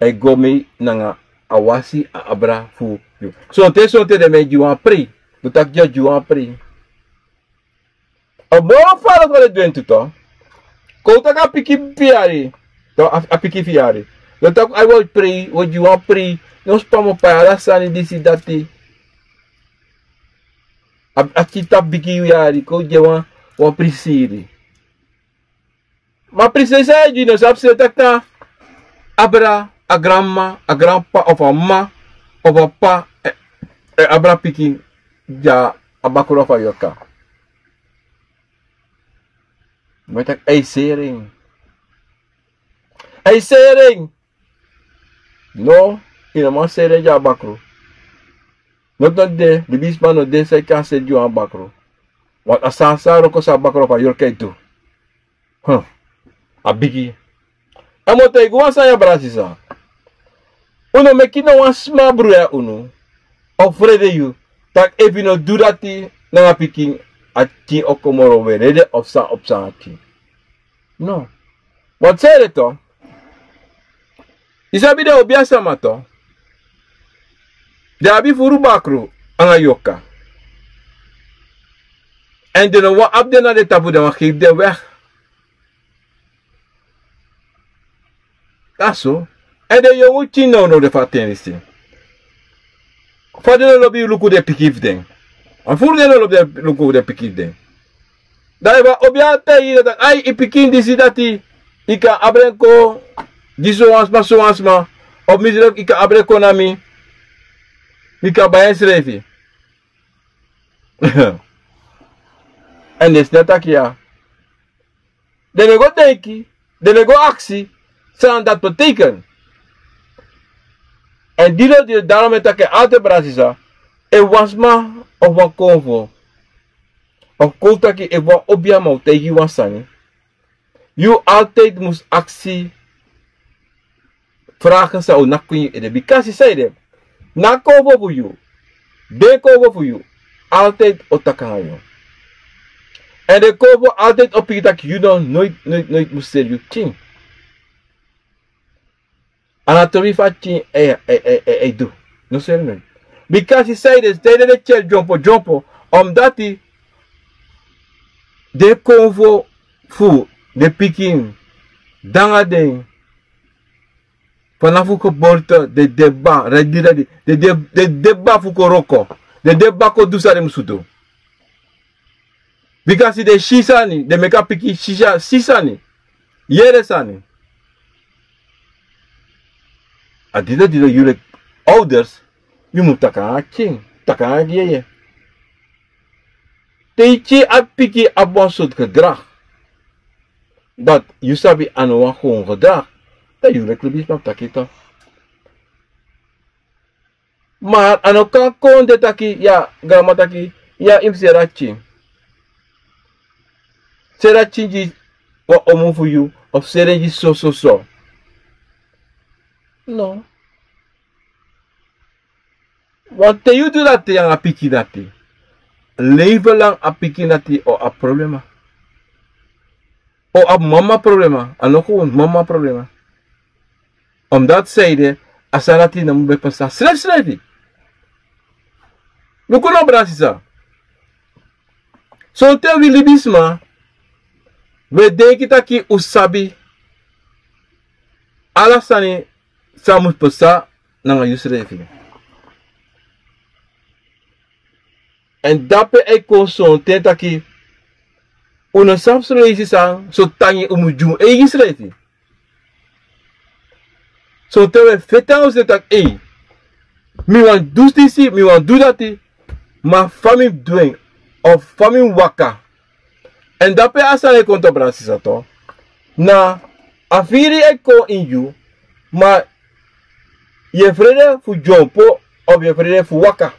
a e go mei nanga a wasi, a abra fu yu. Sonten, sonten den man e gi wan prei. Den taki den o gi wan prei. A moro fara fa den du en tu, to. Kon un taki a pikin fu yari. To, a, a pikin fu yari. Den taki ai wi o prei, wi o gi wan prei. No span, mi o pai ala sani, disi, dati. A, a pikin tapu bigi yari, kon gi en wan, wan prisiri. Ma prisiri san yu e gi, no sabi srefi taki na abra a granmama, a granpapa of a mama of a papa, e, e abra pikin gi a bakru of a yorka. Mi e taki a e seri en. A e seri en. No, yu no man seri en gi a bakru. Noiti no de, libisma no de san yu kan seri gi wan bakru. Want a sani san a wroko san a bakru of a yorka e du. Huh. A bigi. A mi o taigi wan sani, ya brada sisa. Un no meki no wan sma bruya unu. Of frede yu. Taki efu yu no du dati nanga pikin, a pikin o kon moro wrede of san, of san a pikin. No. Want san ede to. Yu sabi den obiya sama to. Den abi furu bakru anga yorka. Èn den no wani abi den na den tapu, den wani gefi den weg. Dati so. Èn den yongu pikin nownow, den fu a ten disi. Fa den no lobi luku den pikin fu den. A furu den no lobi den luku den pikin fu den. Dan efu a obiya taigi yu taki ai, yu pikin disi dati, yu kan abra en kon gi sowan sma, sowan sma. Of misrefi yu kan abra en kon na mi. Mi kan bai en srefi. Èn den sna taki ya. Den no e go denki, den no e go aksi san dati betekent. Èn dilo dilo, daarom e taki altijd, brada sisa, efu wan sma of wan konfo, of kon taki efu wan obiya man o taigi yu wan sani, yu altijd mus aksi vragen san o naki kon ini yu ede. Bikasi san ede, na konfo fu yu, den konfo fu yu altijd o taki nanga yu. Èn den konfo altijd o piki taki yu no, noiti, noiti, noiti mus seri yu pikin. A no trobi fa pikin e, e, e, e, e du. No seri noiti. Bikasi san ede, san ede den tyari dyompo dyompo, omdati den konfo fu den pikin, nanga den, fanafu geboorte den de kaba, redi redi, den de, den de kaba fu kon wroko, den de kaba kon du san den musu du. Bikasi den si sani, den meki a pikin si sa-, si sani, yere sani. A didon didon yu leki ouders, yu mu taki nanga pikin, taki nanga yeye. Te yu si a pikin abi wan sortu gedrag dati yu sabi a no wan gewoon gedrag, dan yu leki libisma mus taki en. Ma a no kan kon de taki, ya, granmama taki, ya, yu mus seri a pikin. Seri a pikin gi wan omu fu yu, of seri en gi so, so, so. No. Want te yu du dati nanga a pikin dati, leven lang a pikin dati o abi problema. O abi mama problema, a no gewoon mama problema. Omdati san ede, a sani dati no mu ben pasa srefsrefi. Luku no, brada sisa. Sonten wi libisma, wi e denki taki un sabi ala sani san mus pasa nanga yusrefi. Èn dape a e kon sonten taki un no sabi son leisi san, son tangi un mus gi un eigi srefi. Sonten wi e feti nanga useefi taki, ei, mi wani du disi, mi wani du dati, ma fa mi mus du en, of fa mi mus waka. Èn dape a sani e kon, to, brada, sisa, to. Na a firi e kon ini yu, ma yu e frede fu dyompo, of yu e frede fu waka.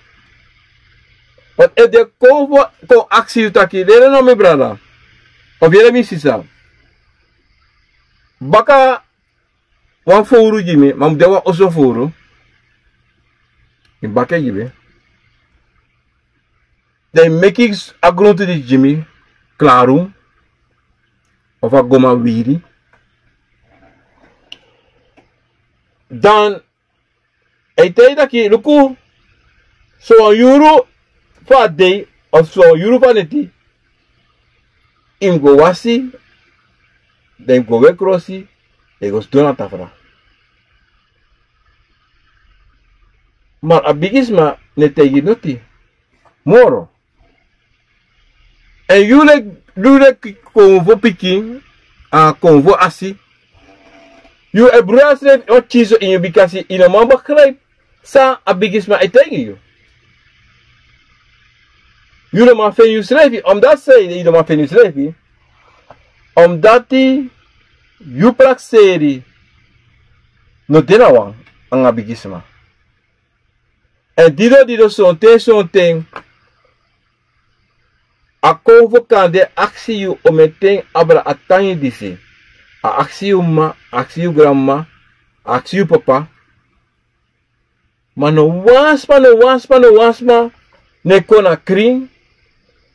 Want efu den kon fu kon aksi yu taki, lere no, mi brada, of yere, mi sisa. Baka wan fowru gi mi, ma mus de wan oso fowru. Yu baka e gi mi. Dan yu meki a gruntu disi gi mi, klaru, of a go man wiri. Dan a e taigi yu taki, luku, so wan yuru fu a dei, of so wan yuru fu a neti, yu mus go wasi, dan yu mus go weri krosi, dan yu go sidon na tafra. Ma a bigisma no e taigi yu noti moro. Èn yu leki, yu leki konfo pikin, a konfo asi, yu e brui yusrefi wan pikinso ini yu, bikasi yu no man begrijp san a bigisma e taigi yu. Yu no man feni yusrefi, omdat san ede yu no man feni yusrefi, omdati yu prakseri no de na wan anga bigisma. Èn didon didon, sonten sonten, a konfo kande aksi yu ometen abra a tangi disi. A aksi yu m'ma, aksi yu granm'ma, aksi yu papa. Ma no wan sma, no wan sma, no wan sma no e kon na krin,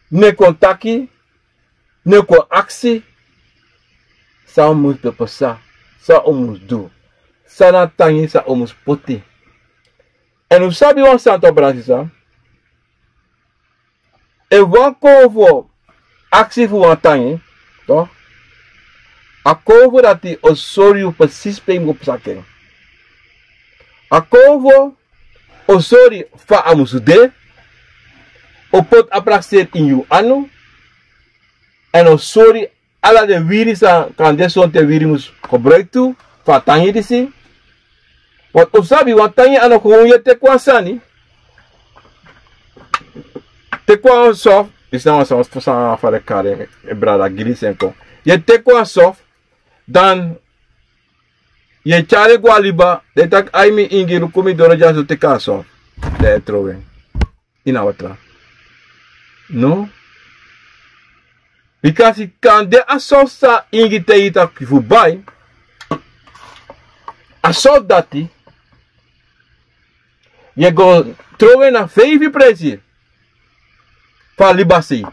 no e kon taki, no e kon aksi san un mus psa, san un mus du, san na a tangi san un mus poti. Èn un sabi wan sani, to, brada, sisa. Efu wan konfo aksi fu wan tangi, to, a konfo dati o sori yu presisi pe yu mus go psa gi en. A konfo o sori fa a musu de, o poti a prakseri ini yu anu, èn o sori ala den wiri san kan de, sonten wiri mus gebruik tu fu a tangi disi. Want un sabi wan tangi a no kon, yu e teki wan sani, teki wan sof, disi na wan sani fu san fa den kari en, e brada giri sen kon. Yu e teki wan sof, dan yu e tyari en go a liba, den taki: "Ai, mi ingi, luku mi doro dyaso, teki a sof." Dan yu e trowe en ini a watra. No. Bikasi kande a sof san ingi taigi yu taki fu bai, a sof dati yu e go trowe na feifi presi fu a liba sei.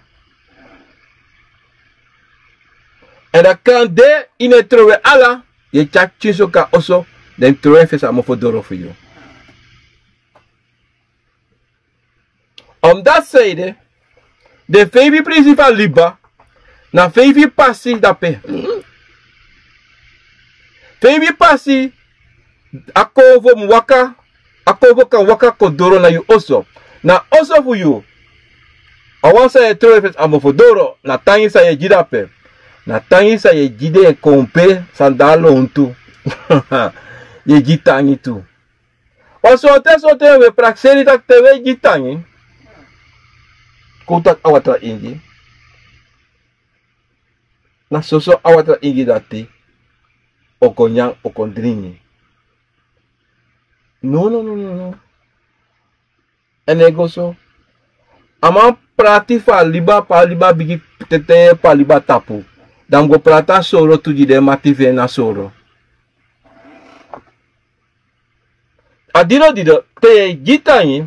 Èn dan kande yu no e trowe ala, yu e tyari pikinso kon na oso, dan yu mus trowe en fesi a mofo doro fu yu. Omdati san ede, den feifi presi fu a liba, na feifi pasi dape. Feifi pasi a konfo mus waka, a konfo kan waka kon doro na yu oso. Na oso fu yu. A wan san yu e trowe fesi a mofo doro, na tangi san yu e gi dape. Na tangi san yu e gi den konpe san de a lontu. Yu e gi tangi tu. Wan sonten sonten wi e prakseri taki te wi e gi tangi, kon taki a watra ingi. Na soso a watra ingi dati o kon nyan, o kon dringi. No, no, no, no, no. Èn a e go so. A man prati fu a liba, pe a liba bigin, tete pe a liba tapu. Dan a mus go prati a soro tu gi den mati fu en na soro. A didon didon, te yu e gi tangi,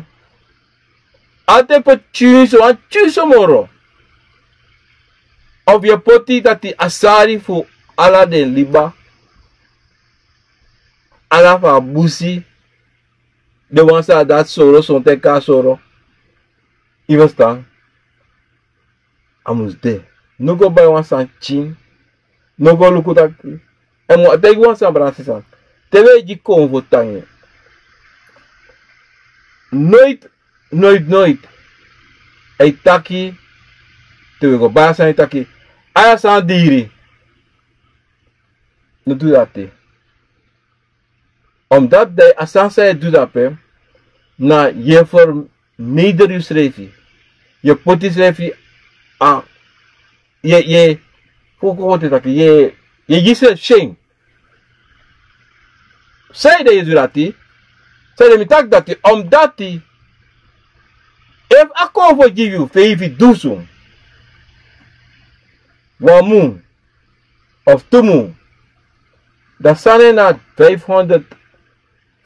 a te poti pikinso, wan pikinso moro. Of yu e poti dati a sari fu ala den liba, ala fu a busi, den wan san de a soro, sonten kon a soro. Yu e ferstan? A mus de. No go bai wan sani pikin. No go luku taki. Èn mi wani taigi wan sani, brada, sisa. Te wi e gi konfo tangi, noiti, noiti, noiti a e taki, te wi go bai a sani, e taki: "Ai, a sani diri." No du dati. Omdat dei a sani san yu e du dape, na yu e verneder yusrefi. Yu e poti yusrefi a, yu e, yu e, fu kon taki, yu e, yu e gi yusrefi syen. Sanede yu e du dati? Sanede mi taki dati? Omdati efu a kon fu gi yu feifi dusun wan mun of tu mun, dan sani na vijfhonderd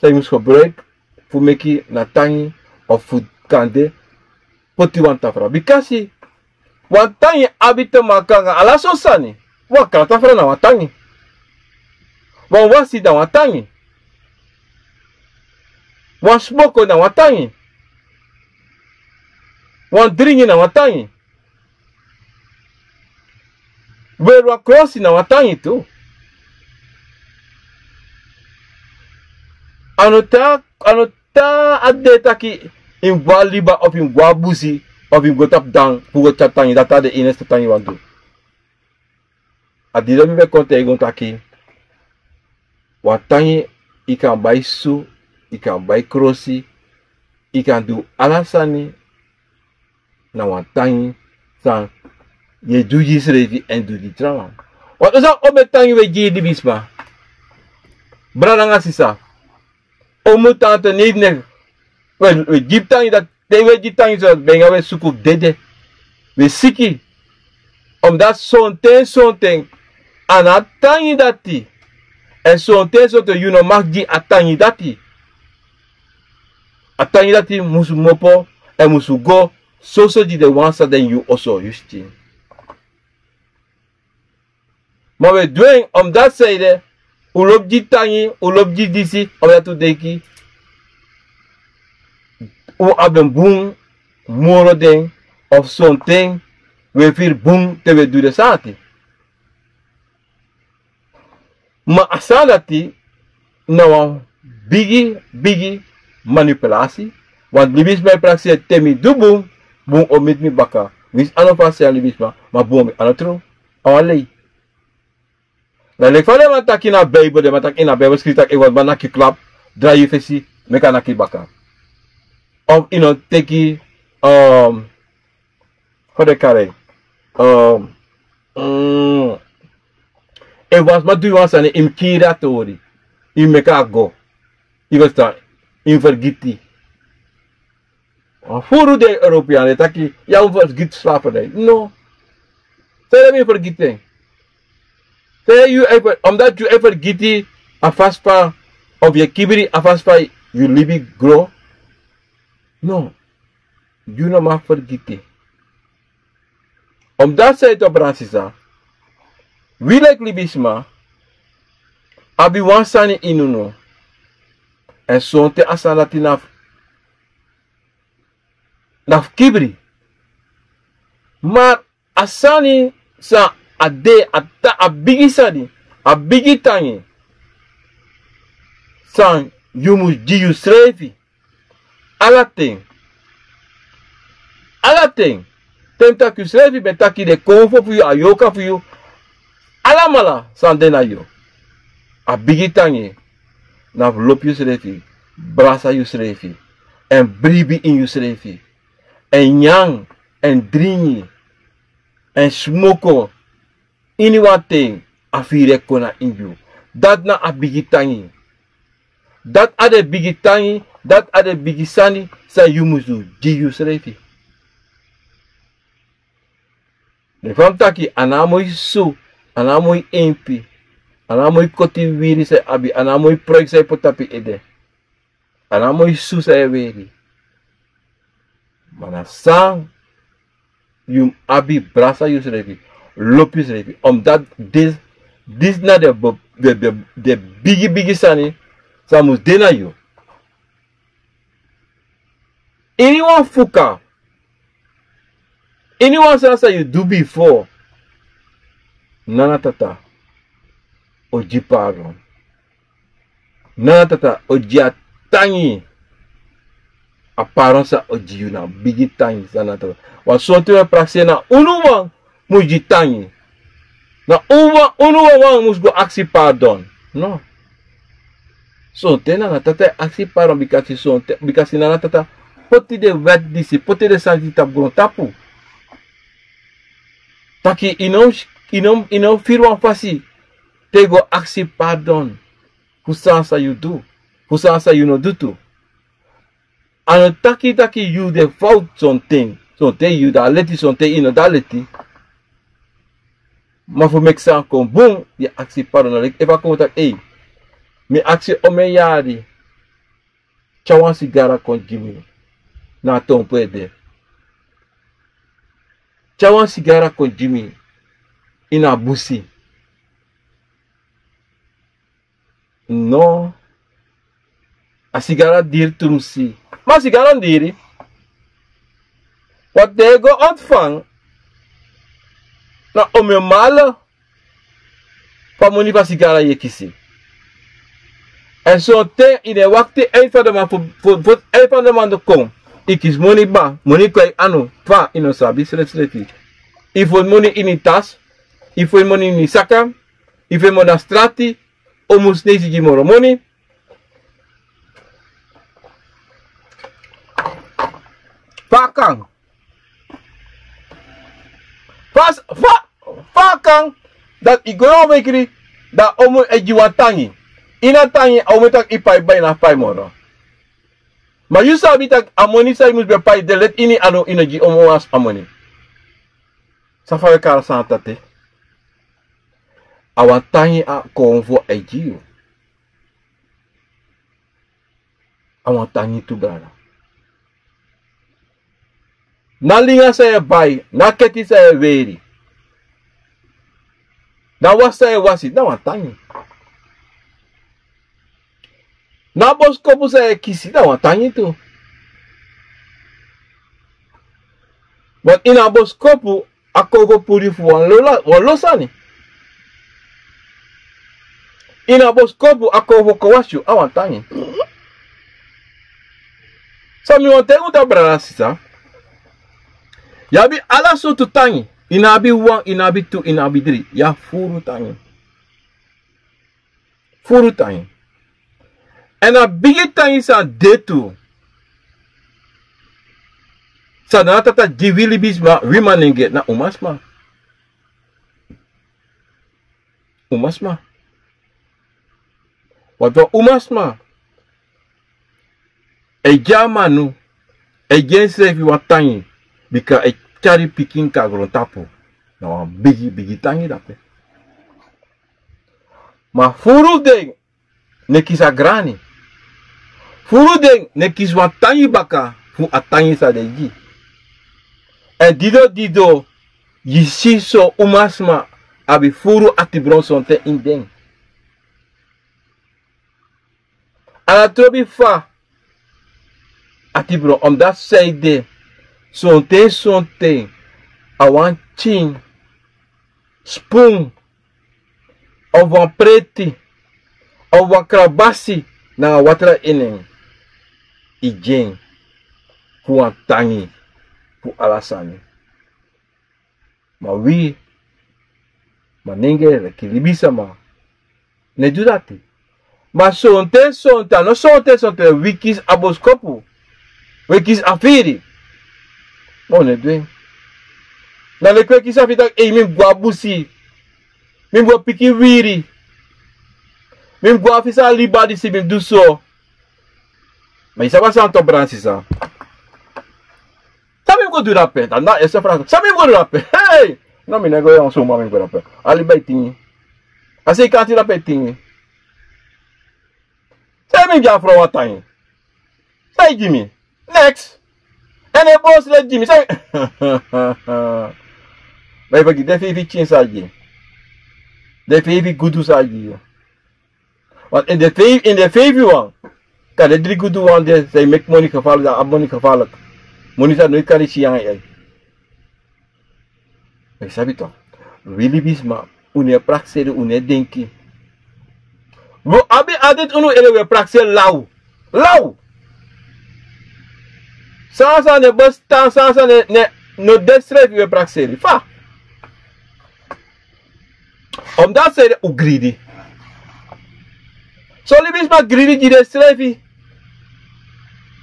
san yu mus gebruik fu meki na tangi of fu kande poti wan tafra. Bikasi wan tangi abi te maka anga ala sortu sani. Wan kala tafra na wan tangi. Wan wasi na wan tangi. Wan smoko na wan tangi. Wan dringi na wan tangi. Weri wan krosi na wan tangi tu. A no tan, a no tan a de taki yu mus go na liba of yu mus go na busi of yu mus go tapu dan fu go tyari tangi, dati a de enigste tangi wan du. A disi mi ben kon taigi un taki wan tangi, yu kan bai su, yu kan bai krosi, yu kan du ala sani na wan tangi san yu e du gi yusrefi èn du gi trawan. Wan oso, omeni tangi wi e gi libisma. Brada nanga sisa, omu, tante, neiti, nefi, wi e gi tangi dati. Te wi e gi tangi so dati, ben yu nanga wi e suku dede. Wi e siki. Omdati sonten, sonten a no a tangi dati. Èn sonten, sonten yu no mag gi a tangi dati. A tangi dati musu kmopo èn musu go soso gi den wan san de ini yu oso, yu sikin. Ma wi e du en omdati sanede, un lobi gi tangi, un lobi gi disi, omdati un denki un abi en bun moro den, of sonten wi e firi bun te wi e du den sani dati. Ma a sani dati na wan bigi, bigi manipulasi. Wan libisma e prakseri te mi du bun, bun o miti mi baka. Winsi a no fasi a libisma, ma bun o miti, a no tru. A wan lei. Na leki fa den man taki na Bijbel, den man taki ini a Bijbel skrifi taki efu wan man naki yu klap, drai yu fesi, meki a naki yu baka. Of yu no teki, um, fa den kari en, um, mm, efu wan sma du yu wan sani, yu mus kiri a tori, yu mus meki a go. Yu ferstan, yu mus fergiti. Wan furu den European e taki, ya, un fergiti slavernij. No. Sanede mi fergiti en? Sanede yu e fer-, omdati yu e fergiti a fasi fa, of yu e kibri a fasi fa yu libi gro? No. Yu no mag fergiti. Omdati sanede, brada, sisa, wi leki libisma abi wan sani ini unu. Èn sonten a sani dati na fu, na fu kibri. Ma a sani san a de, a ta-, a bigi sani, a bigi tangi san yu mus gi yusrefi. Ala ten. Ala ten. Te mi taki yusrefi, mi e taki den konfo fu yu, a yorka fu yu. Alamala san de na yu. A bigi tangi na fu lobi yusrefi, brasa yusrefi, èn bribi ini yusrefi, èn nyan, èn dringi, èn smoko. Ini wan ten a firi e kon na ini yu. Dati na a bigi tangi. Dati a den bigi tangi, dati a den bigi sani san yu mus du gi yusrefi. Ne fa mi taki, a no a moi su, a no a moi empi, a no a moi koti wiwiri san yu abi, a no a moi proiki san yu poti tapu yu ede. A no a moi su san yu e weri. Ma na san yu mus abi, brasa yusrefi, lobi yusrefi. Omdati dis-, disi na den bo-, den, den, den bigi bigi sani san mus de na yu. Ini wan fuka, ini wan sani san yu du bifo, Nana Tata o gi pardon. Nana Tata o gi a tangi. A pardon san o gi yu na bigi tangi san Nana Tata. Wan sortu wi e prakseri na unu wan mus gi tangi. Na unu wan, unu wan mus go aksi pardon. No. Sonten Nana Tata e aksi pardon, bikasi sonten, bikasi Nana Tata poti den wèt disi, poti den sani disi tapu grontapu. Taki yu no, yu no, yu no firi wan fasi te yu go aksi pardon fu san san yu du, fu san san yu no du tu. A no taki taki yu de fowtu sonten, sonten yu de a leti, sonten yu no de a leti. Ma fu meki san kon bun, yu e aksi pardon. Na leki efu a kon taki: ei, mi e aksi omeni yari, tyari wan sigara kon gi mi. Na a tonpu ede. Tyari wan sigara kon gi mi ini a busi. No. A sigara diri tumsi. Ma a sigara no diri. Wat den e go ontfang na omeni male fu a moni fu a sigara yu e kisi. Èn sonten yu no e wakti eindvandaman fu, fu, fu eindvandaman no kon. Yu kisi moni kba, moni kon a yu anu, fa yu no sabi srefsrefi. Yu fon moni ini yu tas, yu fon moni ini yu saka, yu fon moni na strati, o mus neisi gi moro moni. Fa a kan? Fa, fa, fa a kan dati yu go na wan mekri, dan a omu e gi wan tangi. Ini a tangi a omu e taki: yu pai bai, na pai moro. Ma yu sabi taki a moni san yu mus ben pai de leti ini anu, yu no gi omu wan a moni. San fa wi e kari a sani dati? A wan tangi a konfo e gi yu. A wan tangi tu, brada. Na linga san yu e bai, na keti san yu e weri, na wasi san yu e wasi, na wan tangi. Na boskopu san yu e kisi, na wan tangi tu. Want ini a boskopu a konfo puru yu fu wan lo, wan lo sani. Ini a boskopu a konfo kon wasi yu, a wan tangi. San mi wani taigi un dati, brada, sisa. Yu abi ala sortu tangi. Yu no abi wan, yu no abi tu, yu no abi dri. Yu abi furu tangi. Furu tangi. Èn a bigi tangi san de tu, san Nana Tata gi wi libisma, wi manengre, na umasma. Umasma. Want wan umasma e gi a manu, e gi ensrefi wan tangi, bika e tyari pikin kon na grontapu. Na wan bigi, bigi tangi dape. Ma furu fu den no e kisi a grani. Furu fu den no e kisi wan tangi baka fu a tangi san den e gi. Èn dido dido, yu si son umasma abi furu atibron sonten ini den. A no trobi fa atibron, omdat san ede, sonten sonten a wan tyin, spun, of wan preti, of wan krabasi nanga watra ini en, yu gi en fu wan tangi fu ala sani. Ma wi manengre, leki libisma, no e du dati. Ma sonten sonten, a no sonten sonten, wi kisi a boskopu, wi kisi a firi. Ma un no e du en. Na leki wi e kisi a firi taki: ei, mi mus go a busi, mi mus go piki wiri, mi mus go a fesi a liba disi, mi mus du so. Ma yu sabi a sani tu, brada, sisa. San mi mus go du dape? Dan na ese frasi. San mi mus go du dape? Hei! No, mi no e go, yu no suma mi mus go dape. A liba e tingi. A seikanti dape e tingi. San mi mus gi a frow wan tangi? San yu gi mi? Neks. Èn a bosi dati gi mi, san mi... Ma yu fu gi den feifi tyin san a gi yu, den feifi gudu san a gi yu. Want in de vijf, in de vijf wan, kan de dri gudu wan de, san e meki moni gevaarlijk, dan abi moni gevaarlijk. Moni san nooit kan reach yu anga yu ei. Ma yu sabi toch, wi libisma, un no e prakseri, un no e denki. Wi abi altijd unu ede, wi e prakseri law. Law. San san no e bestaan, san san no e, no e de srefi, wi e prakseri. Fa? Omdat san ede, un gridi. So libisma gridi gi den srefi.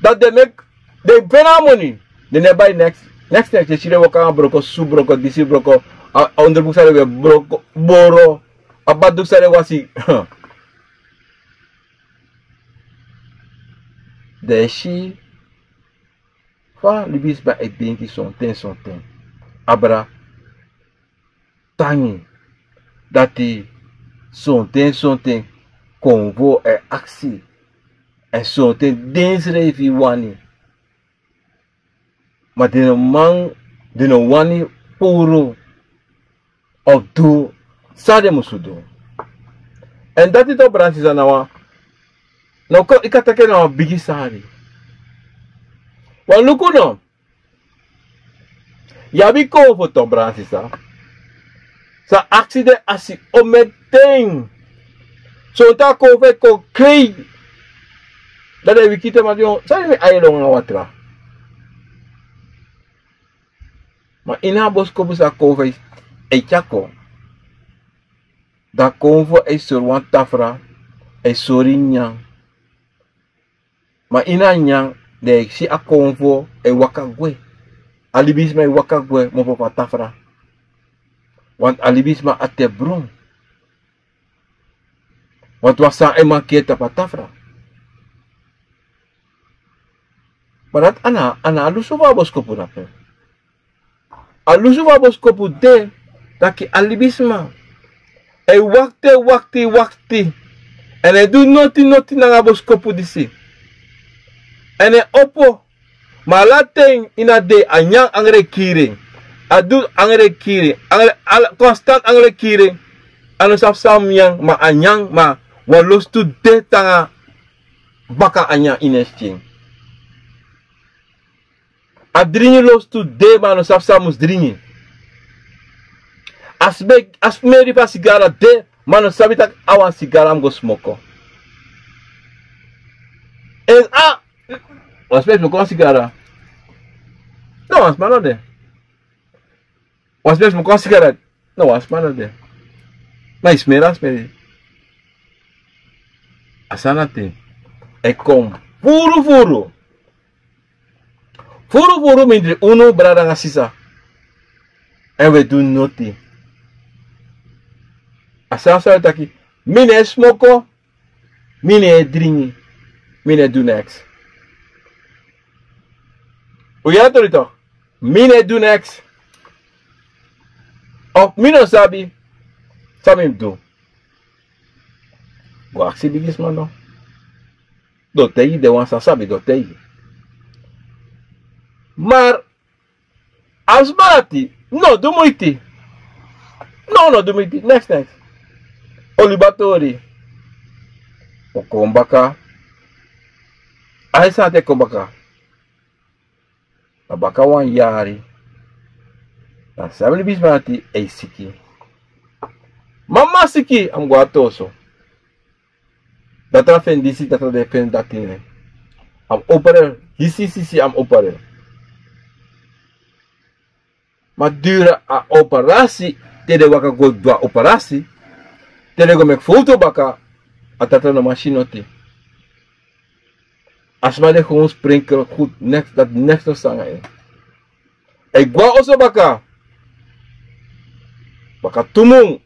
Dati den meki, den feni a moni. Den no e bai neks. Neks neks, den si den waka nanga broko su, broko disi, broko a, a onderbroek san den weri, broko boro, a baddoek san den wasi. Den e si fa libisma e denki sonten sonten. Abra tangi dati sonten sonten konfo e aksi, èn sonten den srefi wani. Ma den no man, den no wani puru of du san den musu du. Èn dati, toku, brada sisa, na wan, na wan, yu kan taki na wan bigi sari. Wan luku no. Yu abi konfo, toku, brada sisa, san aksi den a si ometen. Sonten a konfo e kon klei. Dan den e wiki te, ma den o, san yu mi ailon nanga watra. Ma ini a boskopu san a konfo e, e tyari kon. Dan a konfo e sori wan tafra, e sori nyan. Ma ini a nyan, den e si a konfo e waka gwe. A libisma e waka gwe, mofo fu a tafra. Want a libisma a te bron. Want wan sani e mankeri tapu a tafra. Ma dati a na, a na a lusu fu a boskopu na pe. A lusu fu a boskopu de taki a libisma e wakti, wakti, wakti. Èn e du noti, noti nanga a boskopu disi. Èn e opo. Ma ala ten ini a dei a nyan angre kiri en. A du angre kiri en. Angre, ala, konstant angre kiri en. A no sabi san a mus nyan, ma a nyan, ma wan lostu de te nanga baka a nyan ini en skin. A dringi lostu de, ma a no sabi san a mus dringi. A sme, a smeri fu a sigara de, ma a no sabi taki a wan sigara a mus go smoko. Èn a, wan sma e smoko wan sigara. No, wan sma no de. Wan sma e smoko wan sigara. No, wan sma no de. Ma yu smeri a smeri. A sani dati e kon furu furu. Furu furu mindri unu, brada nanga sisa. Èn wi e du noti. A sani san wi e taki, mi no e smoko, mi no e dringi, mi no e du neks. Un yere tori tok, mi no e du neks. Of mi no sabi san mi mus du. Go aksi bigi sma no. Den o taigi, den wan san sabi den o taigi. Ma a sma dati no du muiti. No, no du muiti. Neks, neks. O libi a tori. O kon baka. A e san a te kon baka. A baka wan yari. Dan a sma dati e siki. Mama siki, a mus go a toso. Datra feni disi, datra de feni dati. A mus opereri, hisi, hisi, hisi, a mus opereri. Ma duru a operasi, te den waka go du a operasi, te den go meki fowtu baka, a datra no man si noti. A sma de kon sprinkel goed, neks, dati neks no sanga en. A e go a oso baka. Baka tu mun.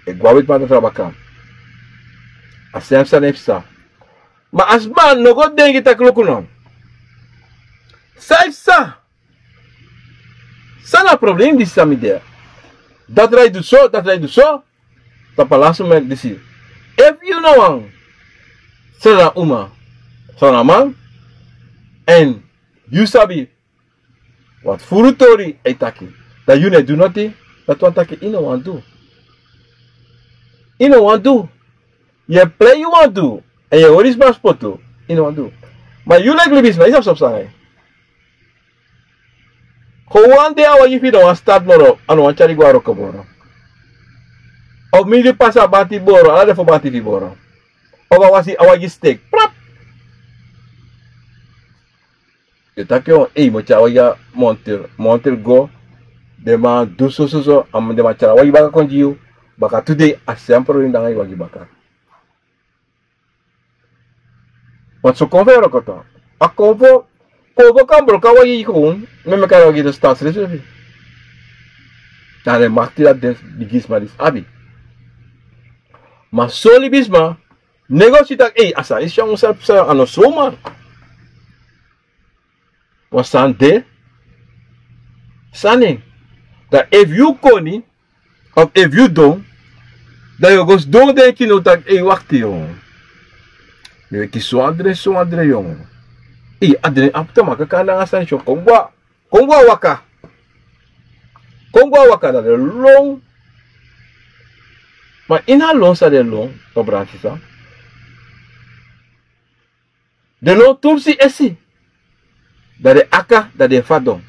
A e go a wetiman datra baka. A srefi sani e psa. Ma a sma no go denki taki luku no. San e psa? San na a problem disi san mi de? Datra e du so, datra e du so. Tapu a lastu merk disi. Efu yu na wan srana uma, srana man, èn yu sabi wat furu tori e taki, dan yu no e du noti, dati wani taki yu no wani du. Yu no wani du. Yu e prei yu wani du, èn yu e hori sma spotu, yu no wani du. Ma yu leki libisma, yu sabi sabi san nanga yu. Kon wan dei a wagi fu yu no wani start moro, a no wani tyari yu go a wroko moro. Of mindri pasa a banti boro, ala den fo banti fu yu boro. Of a wasi, a wagi steki. Prap! Yu taki, o, ei, mi o tyari a wagi a montir, montir go, den man du so, so, so, a man, den man tyari a wagi baka kon gi yu, baka tu dei a srefi problem de nanga yu wagi baka. Want so kon fu en wroko tan. A kon fu, kon fu kan broko a wagi kon, mi meki a wagi de stasresi. Na den makti dati den bigisma disi abi. Ma so libisma, no e go si taki, ei, a sani e si a wan sani psa, a no so man. Wan sani de, sani. Dan efu yu koni, of efu yu don, dan yu o go sidon denki now taki, ei, wakti, yu. Mi e kisi so wan dren, so wan dren, yu. Ei, a dren abi te maka kon nanga sani, so kon gwe, kon gwe waka. Kon gwe waka, dan den lon. Ma ini a lon san den lon, o brada sisa. Den no tumsi esi. Dan den aka, dan den fadon.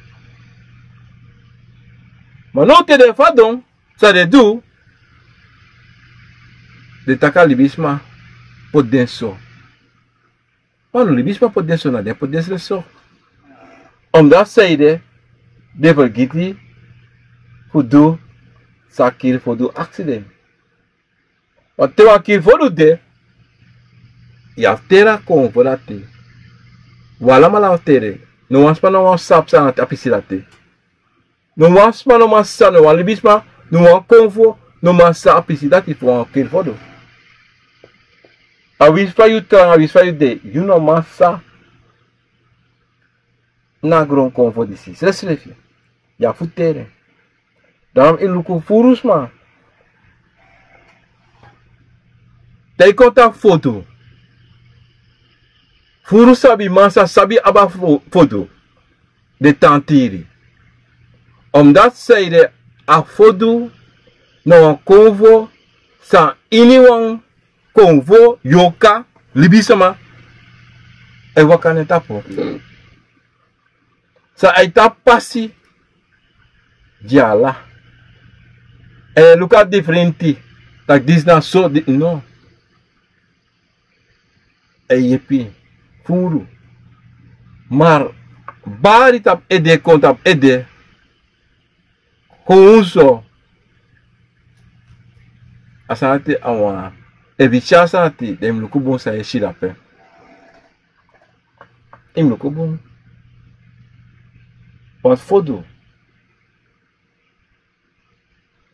Ma now te den fadon, san den du, den taki a libisma poti den so. Ma no libisma poti den so, na den poti densrefi so. Omdati sanede, den fergiti fu du san a kiri fu du aksi den. Want te wan kiri fu du de, yu abi fu teri a konfo dati. Wi alamala abi fu teri. No wan sma no man sabi san na a pisi dati. No wan sma no man sa, no wan libisma, no wan konfo no man sa a pisi dati fu wan kiri fu du. A winsi fa yu tan, a winsi fa yu de, yu no man sa. Na gronkonfo disi srefsrefi. Yu abi fu teri en. Dan yu luku furu sma. Dan yu kon tan fodu. Furu sabiman sa sabi abra fo-, fodu. Den tan tiri. Omdati sanede a fodu na wan konfo san ini wan konfo, yorka, libisma e waka na en tapu. San a e tan pasi gi ala. Èn yu e luku a difrenti. Tak' disi na so, di-, no. A e yepi furu. Ma bari tapu ede, kon tapu ede. Kon so. A sani dati a wan. Efu yu si a sani dati, dan yu mus luku bun san yu e si dape. Yu mus luku bun. Wan fodu.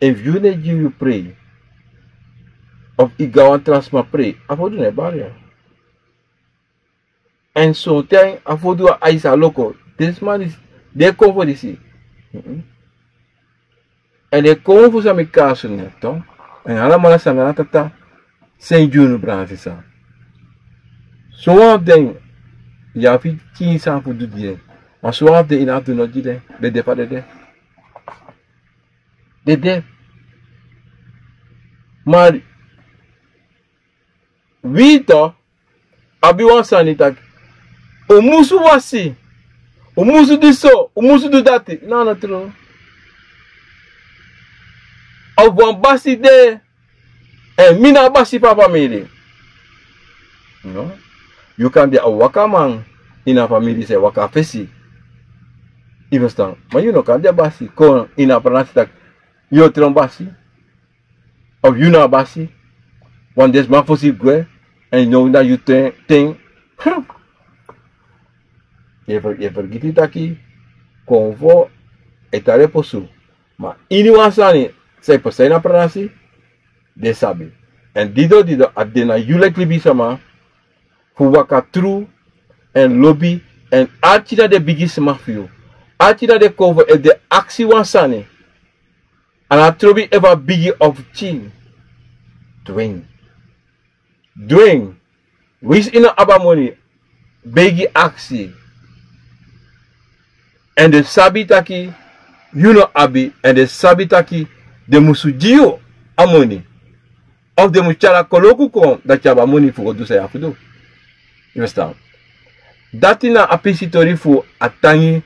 Efu yu no e gi yu prei. Of yu gi a wan tra sma prei. A fodu no e bari. Èn sonten a fodu a aisi a loko. Den sma disi, den konfo disi. Mhm. Èn den konfo san mi kari so ne, to. Èn alamala san na tata. Sen gi unu, brada sisa. Sowan fu den, yu abi fu kiin sani fu du gi den. Ma sowan fu den yu no abi du no gi den. Den de fa den de. Den de. Ma wi tu abi wan sani taki, un musu wasi, un musu du so, un musu du dati. No, a no tru. Of wan basi de, èn mi na a basi fu a famiri. No. Yu kan de a wakaman ini a famiri san e waka a fesi. Yu ferstan? Ma yu no kan de a basi. Kon ini a pranasi taki yu o tron basi. Of yu na a basi. Wan den sma fosi gwe. Èn now na yu ten, ten. Hmm. Yu e fer-, yu e fergiti taki konfo e tan leposu. Ma ini wan sani san e pasa ini a pranasi, den sabi. Èn dido dido a de na yu leki libisma fu waka tru èn lobi èn arki na den bigisma fu yu. Arki na den konfo, efu den aksi wan sani. A no trobi efu a bigi of pikin. Dwing. Dwing. Winsi yu no abi a moni, begi, aksi. Èn den sabi taki yu no abi, èn den sabi taki den musu gi yu a moni. Of den musu tyari a koloku kon, dati yu abi a moni fu go du san yu abi fu du. Yu ferstan? Dati na a pisi tori fu a tangi,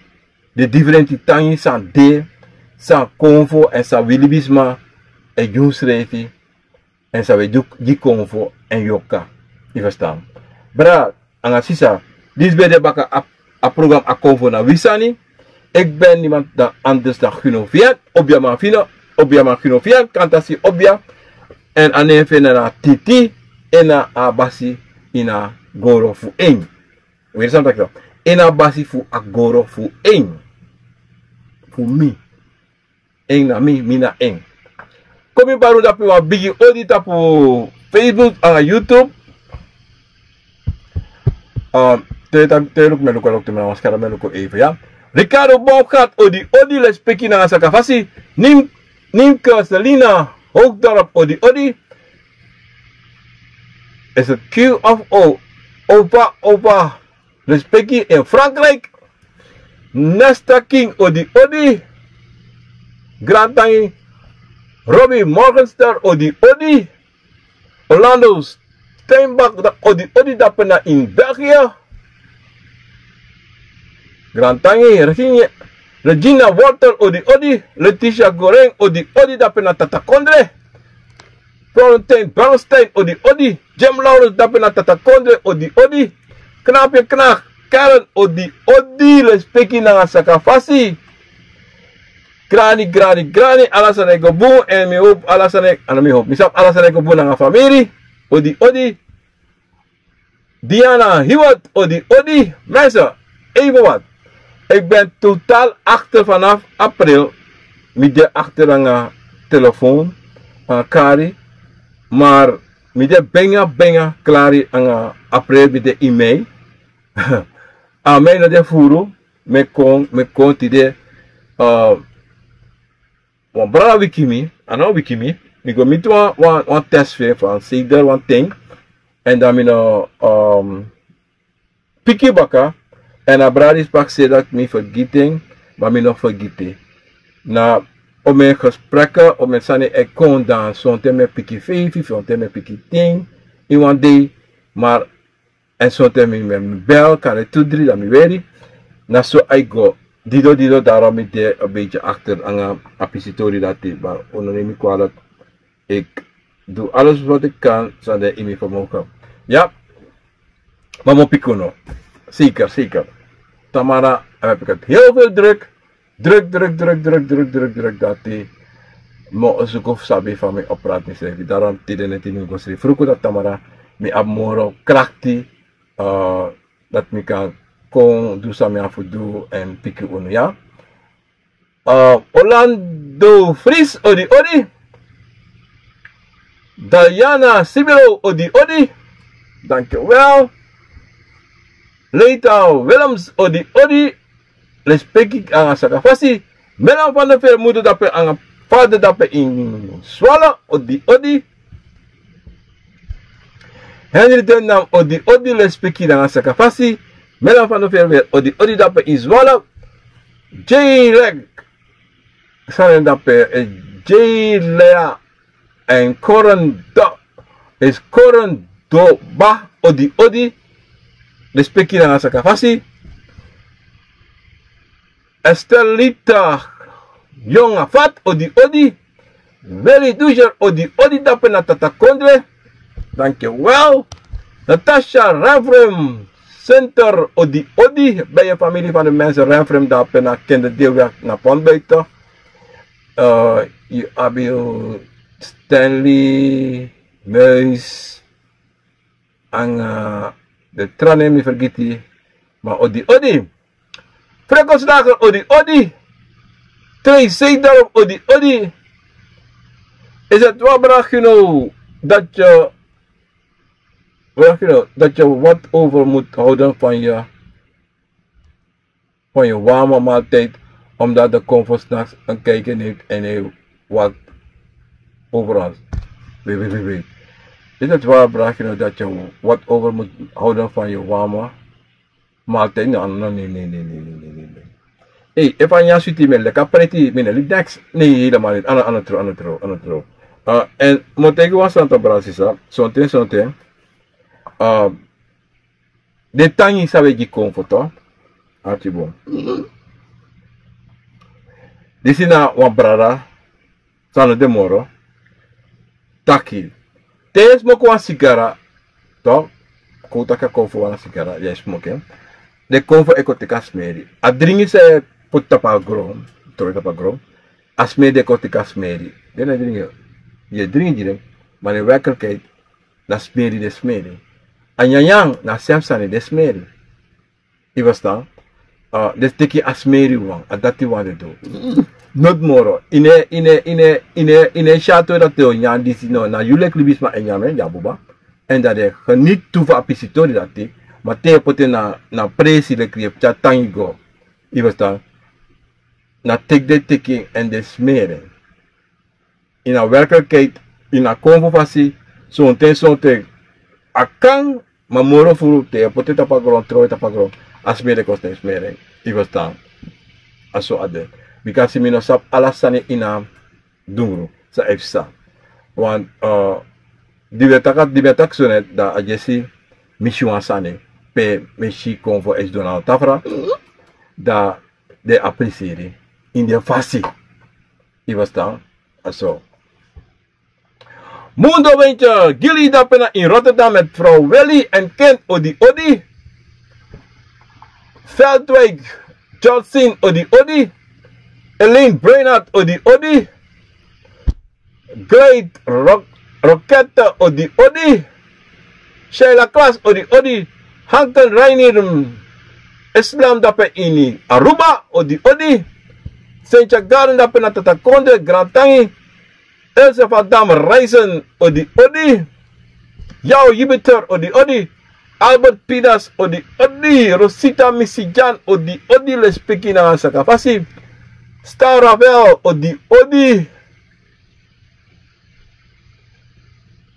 den difrenti tangi san de, san konfo èn san wi libisma e gi unsrefi, èn san wi e du gi konfo èn yorka. Yu ferstan? Brada nanga sisa, disi ben de baka a, a program a konfo na wi sani. Eki ben niman dan anders dan Gino Fiat, obiaman fino, obiaman Gino Fiat, kantasi obia. Èn a nen fu en na Titi, en na a basi ini a goro fu en. Weri san mi taki dan. En na basi fu a goro fu en. Fu mi. En na mi, mi na en. Kon mi bari un dape wan bigi odi tapu Facebook anga YouTube. Te luku mi e luku a loktu mi na wan skara mi e luku even ya. Ricardo Bobgat odi odi lespeki nanga sakafasi. Nim Nimke Selina Hoogdorp odi odi. Is het Q of O? Opa opa. Lespeki in Frankrijk. Nesta King odi odi. Grantangi. Robbie Morgenster odi odi. Orlando Steinbach odi odi dape na in België. Grantangi Regina Walter odi odi. Letitia Goreng odi odi dape na Tatakondre. Florentine Bernstein odi odi. Jim Lawrence dape na Tatakondre odi odi. Knapje knak Karen odi odi lespeki nanga sakafasi. Grani grani grani ala sani e go bun èn mi hopi ala sani e a no mi hopi mi sabi ala sani e go bun nanga famiri. Odi odi. Diana Hiwat odi odi. Mensen, even wat. Ik ben totaal achter vanaf april. Mi de achter nanga telefoon, nanga kari. Maar mi de benga benga klari nanga april mi de email. A mei no de furu. Mi e kon mi e kon tide. Wan brada wiki mi a no wiki mi. Mi go miti wan test fu en fan seder wan ten. Èn dan mi no piki baka. Èn a brada disi pak se dati mi fergiti en. Ma mi no fergiti en. Na o mi e gespreke o mi e sani e kon dan sonten mi e piki feifi sonten mi e piki tin. Ini wan dei. Mar èn sonten mi mi bel kande tu dri dan mi weri. Na so a e go. Dido dido darom mi de a beiti akter nanga a pisitori dati ma un no nemi kwalik. Iki du ales wati kan san de ini mi fermogen. Ya. Ma mi o piki unu. Seker seker. Tamara a mi e piki ati hel fel druk. Druk druk druk druk druk druk druk dati. Mi o suku fu sabi fa mi o prati misrefi darom tide neti mi go srefi fruku dati tamara. Mi abi moro krakti. Dati mi kan kon du san mi abi fu du èn piki unu ya. Orlando fris odi odi. Dayana sibiro odi odi. Danki wel. Leita willems odi odi. Lespeki anga sakafasi. Melan fan de feri mudu dape anga fade dape ini swala odi odi. Henri denam odi odi lespeki anga sakafasi. Melan fan de feri odi odi dape ini swala. Jay leg. Sani dape. Jay lea. Èn koron do. Esi koron do ba odi odi. Lespeki anga sakafasi. Estelita yonga fat odi odi. Veri duzer odi odi dape na tatakondre. Danki wel. Natasha renfrem center odi odi. Bij e famili fan de mense renfrem dape na kende dewia na pon buiten. Yu abi yu stanley muis. Anga de trane mi fergiti. Ma odi odi. Frekoslager odi odi. Trei seidorp odi odi. Is het wel bragino dat je bragino dat je wat over moet houden van je van je warme maaltijd, omdat de konvo s'nachts een kijkje neemt en hij waakt over ons. Weet, weet, weet, weet. Is het waar, Bragino, dat je wat over moet houden van je warme maaltijd? No, no, nee, nee, nee, nee, nee, nee, nee. Hey, efu a nyan switi mi e leki a preti mi no leki neks. Nee, helemaal niet. Ano ano tro ano tro ano tro. En mi o taigi wan santa brasisa sonten sonten. Den tangi san wi e gi konfo to. Arki bun. Disi na wan brada san no de moro. Taki te yu e smoki wan sigara to, kon un taki a konfo wan na sigara yu e smoki en. Den konfo e kon teki a smeri a dringi san yu e poti tapu a gron. Tron tapu a gron. A smeri den kon teki a smeri den no e dringi. Yu e dringi gi den. Ma den werkelikheid na smeri den smeri. A nyanyan na a sem sani, den smeri. Yu ferstan? Den teki a smeri wan, a dati wan den du. Noti moro. Yu no e, yu no e, yu no e, yu no e, yu no e si a tori dati o nyan disi, no, na yu leki libisma e nyan en, den a buba. Èn dan den geniti tu fu a pisitori dati. Ma te yu e poti en na, na presi leki yu e tyari tangi go. Yu ferstan? Na teki den teki en èn den smeri en. Ini a werkelijkheid, ini a konfo fasi, sonten, sonten a kan, ma moro furu te yu e poti en tapu a gron, tron en tapu a gron, a smeri e kon stem smeri en. Yu ferstan? A so a de. Bika mi no sabi ala sani ini a dungru san e psa. Want, eh, di mi e taki, di mi e taki so net, dan a yesi mi si wan sani pe mi e si konfo e sidon na wan tafra. Dan den e apprecieri ini den fasi. Yu ferstan? A so. Mundo Wentje, Gili dape na in Rotterdam met vrouw Willy en kind, odi odi. Veldwijk, Jolsin, odi odi. Elaine Brainerd, odi odi. Great Rock, Rockette, odi odi. Sheila Klaas, odi odi. Hanken Reinier, mm, Islam dape ini Aruba, odi odi. Sentia Garden dape na Tatakonde, Grantangi. Else van Dam Reisen, odi odi. Yao Jupiter, odi odi. Albert Pidas, odi odi. Rosita Misijan, odi odi. Lespeki na sakafasi. Star Ravel, odi odi.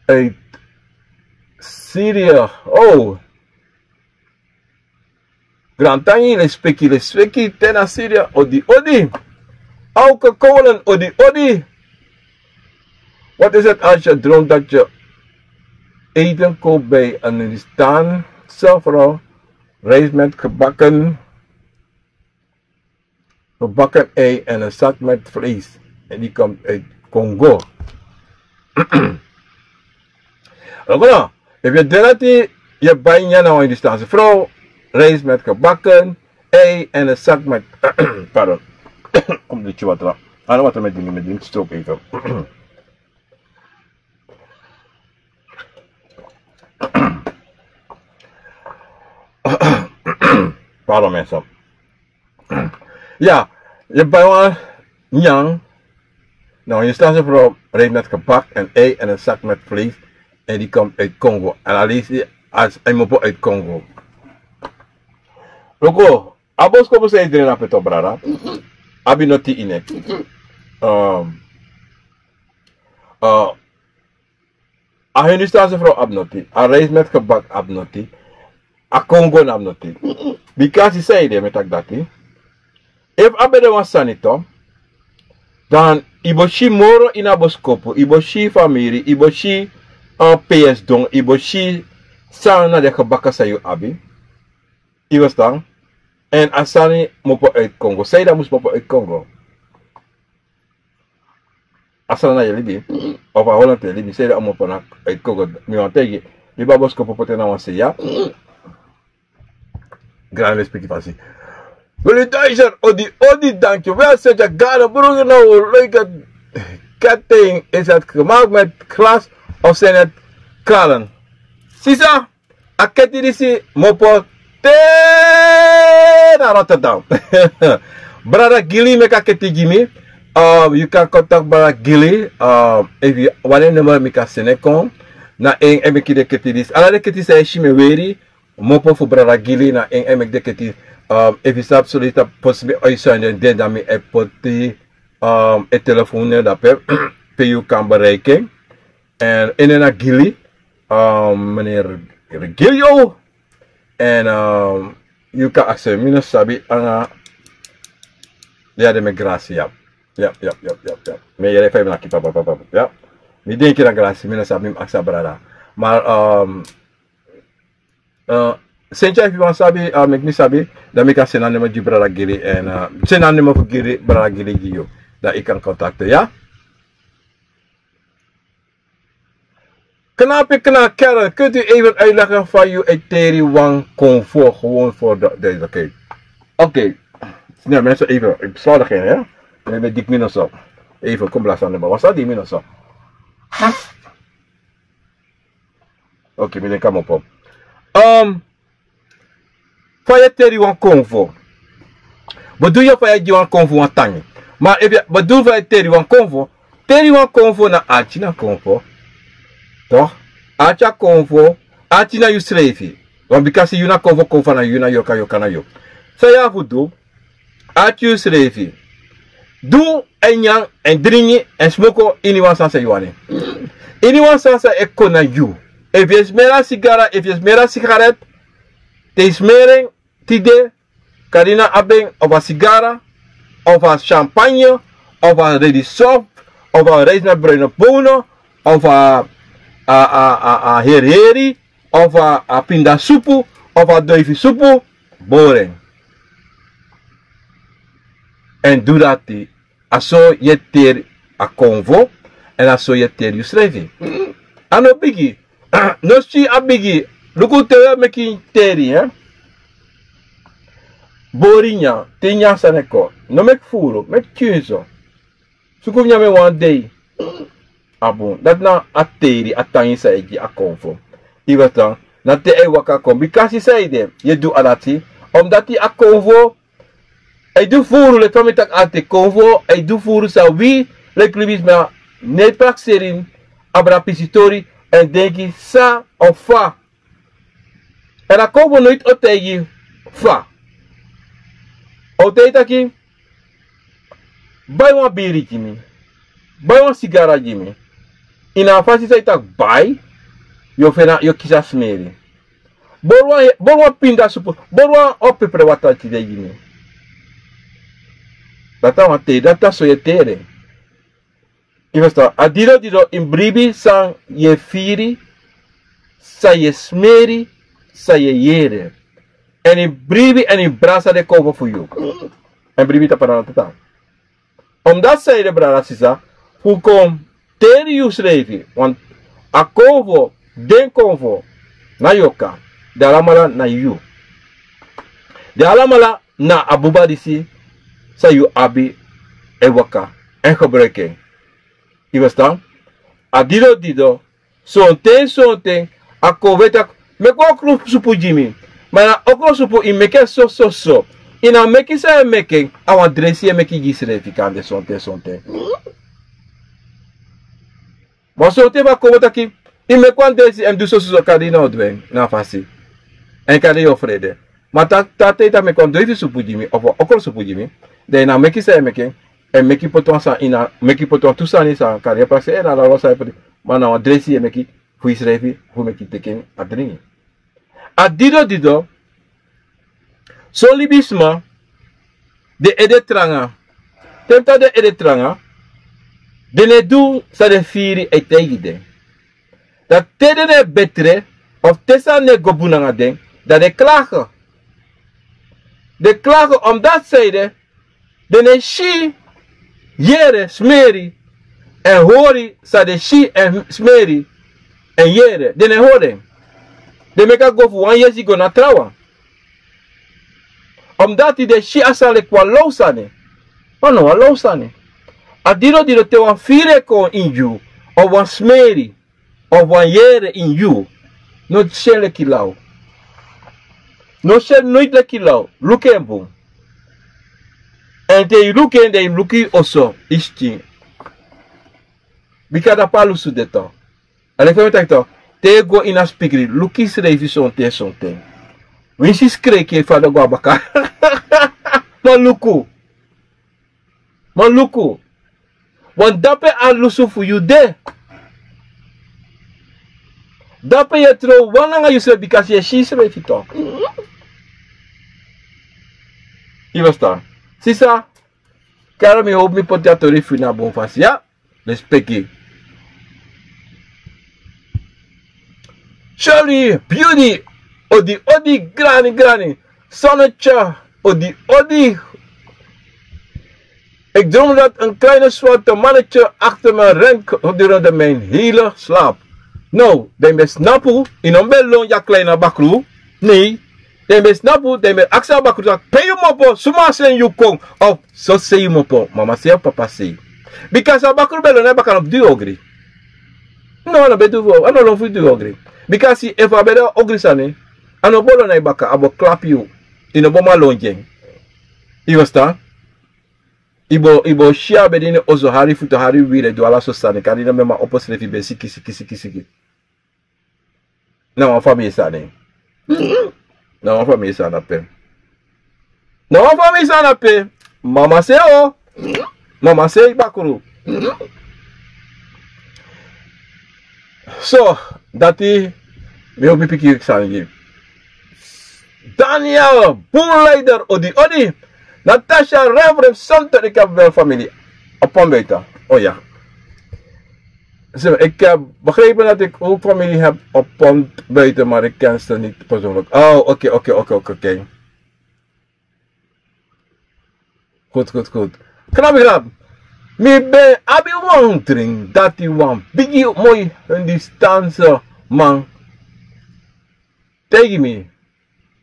Uit Syrië. Oh. Grantangi, lespeki, lespeki, te na Syrië, odi odi. Auke Kolen, odi odi. Wat is het als je droomt dat je eten koopt bij een Hindoestaanse vrouw, rijst met gebakken, gebakken ei en een zak met vlees? En die komt uit Congo. Oké, no. Efu yu e du dati, yu e bai nyanyan na wan Hindoestaanse vrouw, rijst met gebakken ei en een zak met, pardon. Kom, dit je water. Ah, no, water met ding, met ding, stroop even. Pardon, mensen. Ja, yu e bai wan nyanyan na wan Hindoestaanse vrouw, rijst met gebak en ei en een zak met vlees. En die komt uit Congo. En a leisi a e mopo uit Congo. Luku, a boskopu san yu dringi na peto, brada, abi noti ini en. Ehm, eh, A Hindoestaanse vrouw abi noti. A rijst met gebak abi noti. A Congo no abi noti. Bikasi san ede mi e taki dati? Efu a ben de wan sani tu, dan yu bo si moro ini a boskopu, yu bo si famiri, yu bo si, eh, pe yu e sidon, yu bo si san na den gebaka san yu abi. Yu ferstan? Èn a sani mopo uit Congo. San ede a mus mopo uit Congo? A sani na yu e libi, of a Holland yu e libi, san ede a mopo na uit Congo? Mi wani taigi, libi a boskopu, poti en na wan sei, ya. Grani lespeki fasi. Willy Duizer, odi odi, dankjewel. Sentja Gade, broer, nou, leuke ketting. Is het gemaakt met glas of zijn het kralen? Sisa, a keti disi mopo te na Rotterdam. Brada Gili meki a keti gi mi. Um, yu kan contact brada Gili. Um, efu yu wani en nummer, mi kan seni en kon. Na en e meki den keti disi. Ala den keti san yu e si mi e weri, mopo fu brada Gili, na en e meki den keti. Um, efu yu sabi solita posi mi oiso en den, dan mi e poti, um, en telefoon dape, pe yu kan bereik en. En en nen na Gili, um, meneer Regilio. En, um, yu kan aksi mi, mi no sabi, anga den yere, mi e grasi, ya. Ya, ya, ya, ya, ya. Mi e yere fa yu naki, papa, papa, ya. Mi denki na grasi, mi no sabi, mi mus aksi a brada. Ma, um, uh, Sentja, efu yu wani sabi, uh, meki mi sabi, dan mi kan seni a nummer gi brada Gili, en, uh, seni a nummer fu Gili, brada Gili gi yu. Dan yu kan contact en, ya. Knapi knaker, kunt u even uitleggen van uw eteri wan konvo, gewoon voor de duidelijkheid? Oké. Nee, mensen, even, ik besla degene, hè? Nee, nee, dik mi no so. Even, kom, blaas aan de bal. Wat staat die mi no so? Oké, mi no kan mopo. Fa yu e teri wan konfo? Bedoel yu fa yu e gi wan konfo wan tangi? Ma efu yu bedoel fa yu e teri wan konfo, teri wan konfo na arki na konfo. Toch? Arki a konfo, arki na yusrefi. Want bikasi yu na konfo, konfo na yu, na yorka, yorka na yu. San yu abi fu du? Arki yusrefi. Du èn nyan èn dringi èn smoko iniwan sani san yu wani. Iniwan sani san e kon na yu. Efu yu e smeri a sigara, efu yu e smeri a sigaret, te yu smeri en tide, kari na abi en, of a sigara, of a champagne, of a redi soft, of a reisi na bruine bonen, of a, a, a, a, a heri heri, of a, a pindasupu, of a doifi supu, bori en. Èn du dati, a so yu e teri a konfo, èn a so yu e teri yusrefi. A no bigi, no si a bigi, luku te yu e meki teri, eh? Bori nyan, te nyan sani e kon, no meki furu, meki tyun so. Suku fu nyan mi wan dei. A bun, dati na a teri, a tangi san yu e gi a konfo. Yu e ferstan, na te a e waka kon. Bikasi san ede yu e du a dati, omdati a konfo e du furu, leki fa mi taki, a te konfo e du furu san wi leki libisma no e prakseri, abra pisitori èn denki san of fa. Èn a konfo noiti o taigi fa. A o taigi taki, bai wan biri gi mi, bai wan sigara gi mi. Ini a fasi san yu taki bai, yu o feni, yu o kisi a smeri. Bori wan, bori wan pindasupu, bori wan o pepre watra tide gi mi. Dati a wan teri, dati a so yu e teri en. Yu e ferstan, a didon didon ini bribi san yu e firi, san yu e smeri, san yu e yere. Èn ini bribi èn ini brasa den konfo fu yu. Èn bribi tapu na dati. Omdati san ede, brada, sisa, fu kon teri yusrefi, want a konfo, den konfo, na yorka, den alamala na yu. Den alamala na a buba disi san yu abi e waka èn gebruiki en. Yu e ferstan? A didon didon, sonten sonten a konfo e taki, meki wan okrosupu gi mi. Ma na okrosupu yu meki en so so so. Yu no meki san yu e meki en, a wan dresi yu e meki gi yusrefi kande sonten sonten. Ma sonten fu a konfo taki, yu meki wan dresi èn du so so so, kande yu no o du en na a fasi. Èn kande yu o frede. Ma te a taigi taki meki wan doifi supu gi mi, of wan okrosupu gi mi, dan yu no meki san yu e meki en, èn meki poti wan sani ini a, meki poti wantu sani san kari yu e prakseri, èn ala wan sani yu e poti, ma na wan dresi yu e meki fu yusrefi, fu meki teki en a dringi. A didon didon, son libisma, den ede tranga. Te mi taki den ede tranga, den no e du san den firi e taigi den. Dan te den no e betre, of te sani no e go bun nanga den, dan den klage. Den klage omdati san ede, den no e si, yere, smeri èn hori san den si èn smeri èn yere. Den no e hori en. Den meki a go fu wan yesi go na trawan. Omdati den si a sani leki wan law sani. Ma no wan law sani. A didon didon, te wan firi e kon ini yu, of wan smeri, of wan yere ini yu, no si en leki law. No si en noiti leki law. Luku en bun. Èn te yu luku en, dan yu mus luku yu oso, yu skin. Bika dape a lusu de tu. A leki fa mi taki tu, te yu go ini a spikri, luku yusrefi sonten sonten. Winsi skreki e fadon go na baka. Ma luku. Ma luku. Want dape a lusu fu yu de. Dape yu e trow wan nanga yusrefi, bikasi yu e si yusrefi tu. Yu e ferstan? Sisa, kari mi, hopu mi poti a tori fu yu na bun fasi, ya? Respeki. Shirley Beauty, odi odi, grani grani. Zonnetje, odi odi. Ik droomde dat een kleine zwarte mannetje achter me rent gedurende mijn hele slaap. No, dan ben snapu, yu no ben lon yu a kleine bakru. Nee, dan ben snapu, dan ben aksa bakru taki pe yu mopo, suma seni yu kon, of so sei yu mopo, mama sei of papa sei. Bikasi a bakru ben lon na yu baka, no ben du yu ogri. No, a no ben du fu, a no lon fu du yu ogri. Bikasi efu a ben de ogri sani, A no bo lon na yu baka, a bo klapu yu. Yu no bo man lon gi en. Yu e ferstan? Yu bo, yu bo si a ben de ini oso, hari futu, hari wiwiri, e du ala sortu sani. Kande yu no ben man opo srefi, yu ben siki, siki, siki, siki. Na wan famiri sani. Na wan famiri sani ape. Na wan famiri sani ape. Mama sei o. Mama sei bakru. So, dati mi o piki sani gi. Daniel, Boerleider, odi, odi. Natasha, Reverend Santo, ik heb wel familie. Op Pambeita. Oh ja. Ze, ik heb begrepen dat ik ook familie heb op Pont buiten, maar ik ken ze niet persoonlijk. Oh, oké, oké, oké, oké, oké. Goed, goed, goed. Knap, knap. Mi ben abi wondering dati wan bigi moi Hindoestaanse man taigi mi.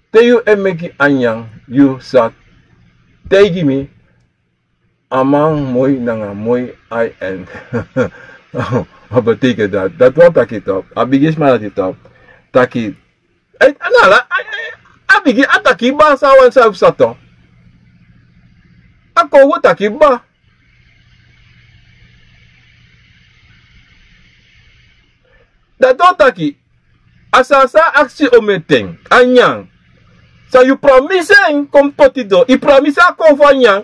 Te yu e meki a nyan, yu sa taigi mi. A man moi nanga moi ai en. Wat betekent dat? Dat wan taki toch. A bigi sma dati toch. Taki. Eh, a no ala, a, a, a bigi a taki kba san a wani sabi fu sato. A kon go taki kba. Dati wan taki. A sani san a aksi ometen, a nyan. San yu pramisi en kon poti doro. Yu pramisi a kon fu a nyan.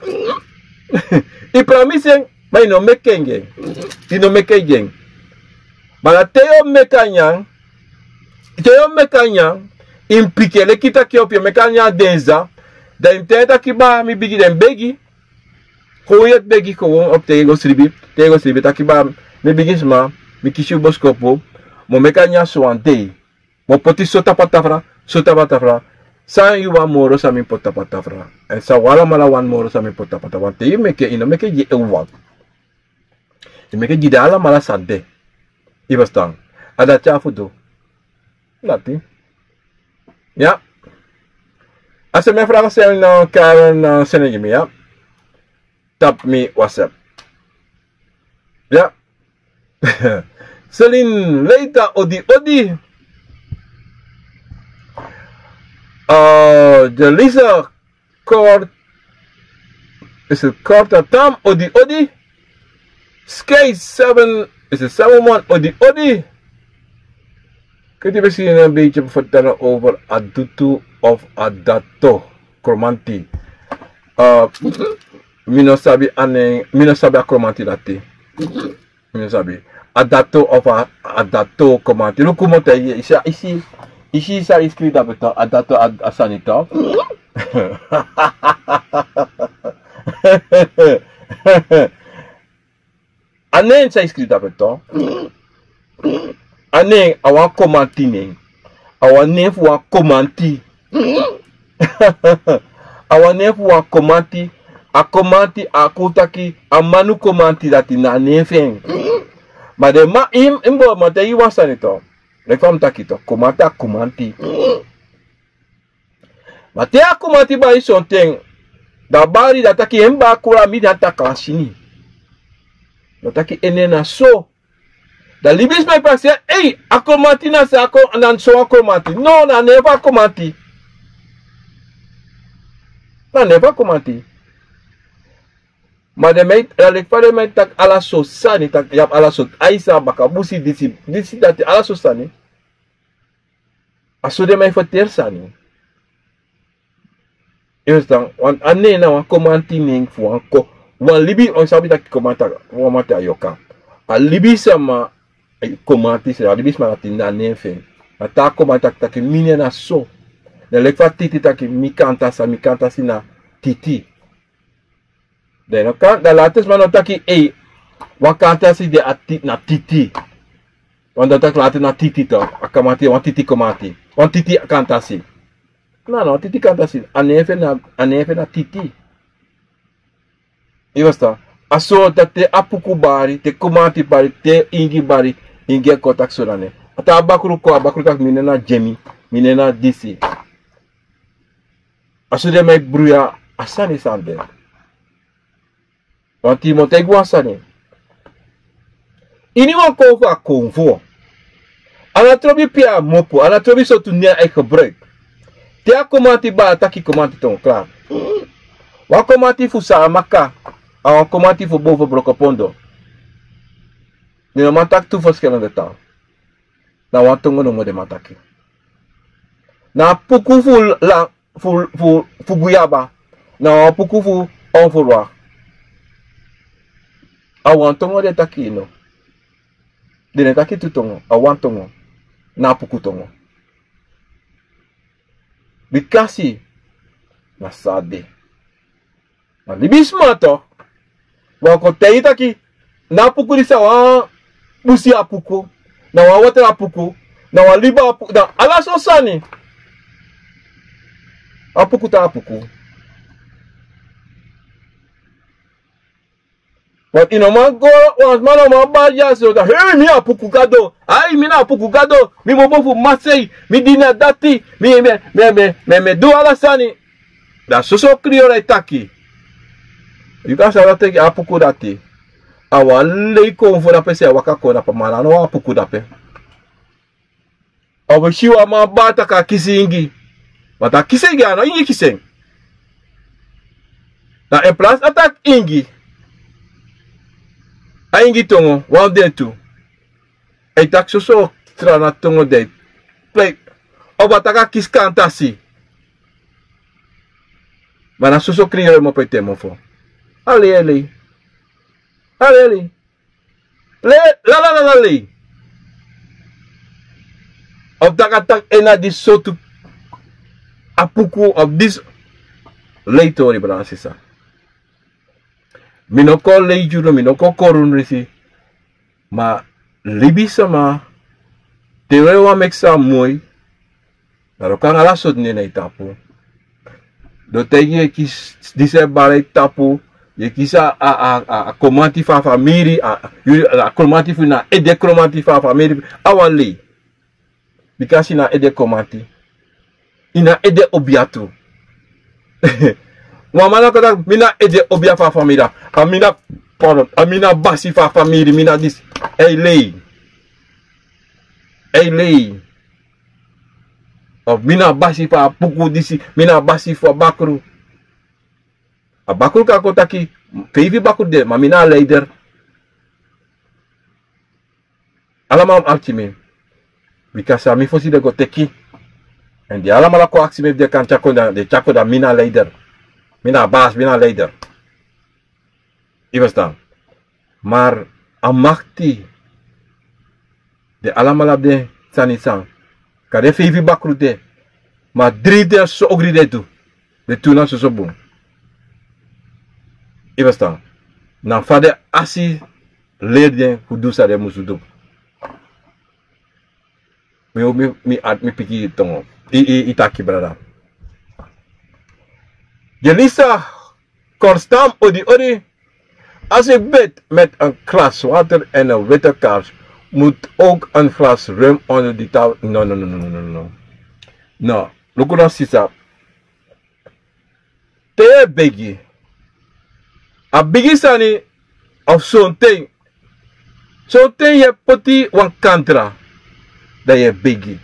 Yu pramisi en, ma yu no meki en gi en. Yu no meki en gi en. Ma na te yu o meki a nyan, te yu o meki a nyan, yu mus piki en leki taki yu o piki en, meki a nyan denza. Dan yu mus taigi taki kba, mi bigi, dan yu begi. Kon yu e begi kon, ofu te yu go sribi, te yu go sribi taki kba, mi bigi sma, mi kisi yu boskopu, mi o meki a nyan so wan dei. Mi o poti so tapu a tafra, so tapu a tafra. San yu wani moro san mi poti tapu a tafra. Èn san wi alamala wani moro san mi poti tapu a tafra. Te yu meki, yu no meki gi en wan. Yu meki gi den alamala san de. Yu e ferstan. A dati a fu du. Dati. Ya. A se mi e franga seni, no, Karen, no, seni gi mi, ya. Tapu mi WhatsApp. Ya. Celine Leita, odi, odi. Uh, Jelisa Kort, is het Korta Tam, odi, odi. Skate seven, is het seven man, odi, odi. Kunt u misschien een beetje vertellen over Adutu of Adato Kromanti? Uh, mi no sabi a nen, mi no sabi a Kromanti dati. Mi no sabi. Adato of a, Adato Kromanti. Luku mo te yu, yu si, yu si, yu si san yu skrifi dape to, Adato a, a sani to. A nen san yu skrifi dape to. A nen a wan Kromanti nen. A wan nen fu wan Kromanti. A wan nen fu wan Kromanti. A Kromanti a kon taki a Manu Kromanti, dati na a nen fu en. Ma den man, yu, yu bo man taigi wan sani to. Leki fa mi taki to, Kromanti a Kromanti. Ma te a Kromanti bari sonten, dan a bari, dan a taki en bari kura mi dan a taki a sini. Dan a taki en nen na so. Dan libisma e prakseri, ei, a Kromanti na so, a Kro-, na so wan Kromanti. No, na a nen fu a Kromanti. Na a nen fu a Kromanti. Ma den man e, dan leki fa den man e taki ala sortu sani, taki yu abi ala sortu aisa, bakabusi, disi, disi dati, ala sortu sani. A so den man e ferteri sani. Yu e ferstan, wan, a nen na wan Kromanti nen fu wan Kro-, wan libi, un sabi taki Kromanti, Kromanti a yoka. A libisma, eh, Kromanti, se a libisma dati na a nen fu en. Na te a Kromanti taki, taki mi nen na so. Dan leki fa Titi taki mi kantasi, mi kantasi na Titi. Dan no kan, dan lati sma no taki, ei, wan kantasi de a Ti-, na Titi. Wan dan taki lati na Titi to, a Kromanti, wan Titi Kromanti. Wan Titi kantasi. No, no, Titi kantasi. A nen fu en na, a nen fu en na Titi. Yu e ferstan. A so dati te Apuku bari, te Kromanti bari, te Ingi bari, Ingi e kon taki so na nen. A te a bakru kon, a bakru taki mi nen na Jemi, mi nen na disi. A so den man e bruya a sani san de. Want yu mu taigi wan sani. Ini wan konfo a konfo. A no trobi pe a mopo, a no trobi sortu nen a e gebruik. Te a komanti bari taki komanti tongo kla. Wan komanti fu Saamaka, a wan komanti fu bow fu Brokopondo. Den no man taki tu verschillende taal. Na wan tongo nomo den man taki. Na a puku fu la fu fu fu Guyaba. Na wan puku fu Onverwacht. A wan tongo den taki no. Den no e taki tu tongo, a wan tongo. Na a puku tongo. Bikasi na so a de. Ma libisma tu, wan kon taigi taki na a puku disi a wan busi apuku, na wan watra apuku, na wan liba apuku, na ala so sani. Apuku tan apuku. But yu no man go, wan sma no man bari a so taki, hei, mi apuku gado. Ai, mi na apuku gado. Mi mobo fu masei. Mi dini a dati. Mi, mi, mi, mi, mi, mi du ala sani. Da soso kriyoro e taki. Yu kan sabi taki apuku dati a wan lei konfo dape, san e waka kon dape, ma a no wan apuku dape. A wi si wan man bari taki a kisi ingi. Ma a kisi ingi, a no ingi kisi en. Na in plaats a taki ingi, a ingi tongo, wan fu den tu. A e taki soso tra na tongo di a e plei. Of a taki a kisi kantasi. Ma na soso kriyoro e mopo ete mofo. A lei, a lei. A lei, a lei. Lei, la, la, la, la, lei. Of taki a taki en na disi sortu apuku of disi. Lei tori, brada, sisa. Mi no kon lei gi unu, mi no kon kori unu disi. Ma libisma, te wi wani meki san moi, na loku anga ala sortu nen na yu tapu. Den o taigi yu e kisi disi e bari na yu tapu, yu e kisi a, a, a, a kromanti fu a famiri, a, a, yu, a kromanti fu yu, na ede kromanti fu a famiri, a wan lei. Bikasi yu na ede kromanti. Yu na ede obia tu. Wan man na kon taki, mi na ede obia fu a famiri. A mi na, pardon, a mi na basi fu a famiri, mi na disi. A e lei. A e lei. Of mi na basi fu a puku disi, mi na basi fu a bakru. A bakru kan kon taki, feifi bakru de, ma mi na a leider. Alamala mus aksi mi. Bikasi a mi fosi den go teki. Èn den alamala kon aksi mi efu den kan tyari kon, dan den tyari kon, dan mi na leider. Mi na basi, mi na leider. Yu e ferstan? Ma a makti, den alamala abi den sani san. Kande feifi bakru de, ma dri de, a soso ogri den e du. Den tu na soso bun. Yu e ferstan? Na fa den asi leri den fu du san den musu du. Mi, mi, mi, mi piki yu tongo. Yu, yu, yu taki, brada. Jelisa, Korstam, odi, odi. Als ik bid met een glas water en een witte kaars, moet ook een glas rum onder die tafel. No, no, no, no, no, no, no. No, luku no, sisa. Te yu e begi, a bigi sani, of sonten, sonten yu e poti wan kandra, dan yu e begi.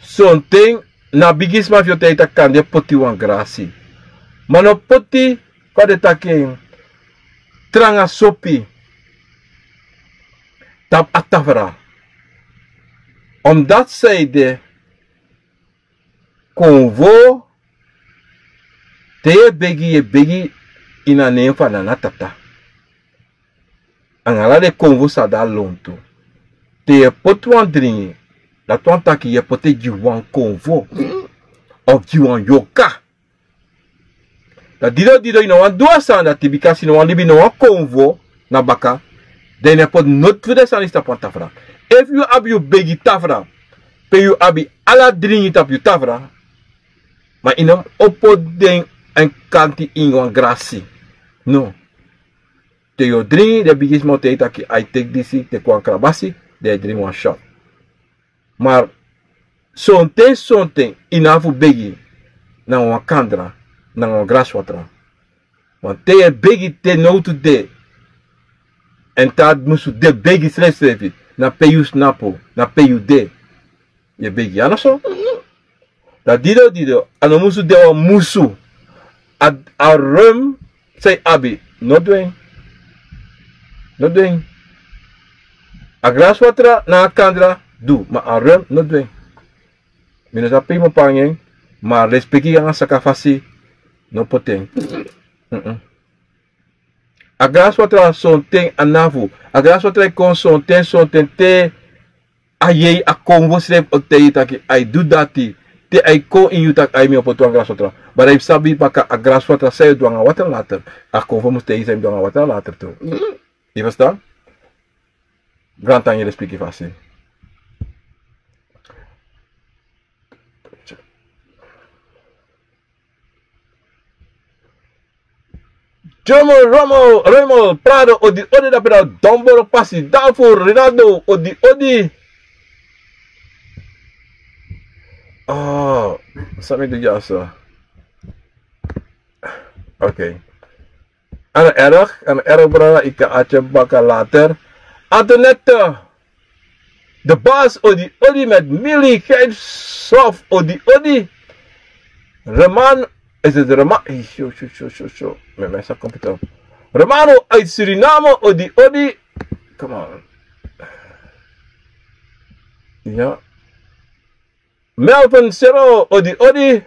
Sonten na bigisma fu yu o taigi taki kande poti wan grasi. Ma no poti, fa den taki en, tranga sopi tapu a tafra. Omdat san ede, konfo, te yu e begi, yu e begi ini a nen fu a nana tata. Anga ala den konfo san de a lontu. Te yu e poti wan dringi, dati wani taki yu e poti gi wan konfo, of gi wan yorka. Dan dido dido yu no wani du a sani dati, bikasi yu no wani libi no wan konfo na baka, dan yu no e poti noti fu den sani disi tapu wan tafra. Efu yu abi yu begi tafra, pe yu abi ala dringi tapu yu tafra, ma yu no o poti den en kanti ini wan grasi. No. Te yu o dringi, den bigisma o taigi yu taki ai teki disi, teki wan krabasi, dan yu e dringi wan shot. Ma sonten, sonten yu no abi fu begi nanga wan kandra, nanga wan graswatra. Want te yu e begi te nowtu de, èn te a musu de begi srefsrefi, na pe yu snapu, na pe yu de, yu e begi. A no so? Dan dido dido, a no musu de wan musu. A, a rum san yu abi, no du en. No du en. A graswatra nanga kandra du, ma a rum no du en. Mi no sabi pe yu mu panga en, ma lespeki nanga saka fasi no poti en. Mm-mm. A graswatra sonten a nafu. A graswatra e kon sonten, sonten te a yei a konfo srefi o taigi yu taki a e du dati. Te a e kon ini yu taki a e mi o poti wan graswatra. Ma dan yu mus sabi baka a graswatra san yu o du nanga watra later. A konfo mus taigi yu san yu mus du nanga watra later tu. Yu ferstan? Grantangi lespeki fasi. Jomo Romo Remo Prado odi odi dapena Domboro pasi Danfo Rinaldo odi odi. Oh, san mi du dyaso. Oké. An erg, an erg brada, yu kan atye baka later. Antoinette. De baas odi odi met Millie Geitsof odi odi. Roman, is het Roman? Hey, show, show, show, show, show. Mijn mensen komt het op. Romano uit Suriname odi odi. Come on. Ja. Melvin Sero odi odi.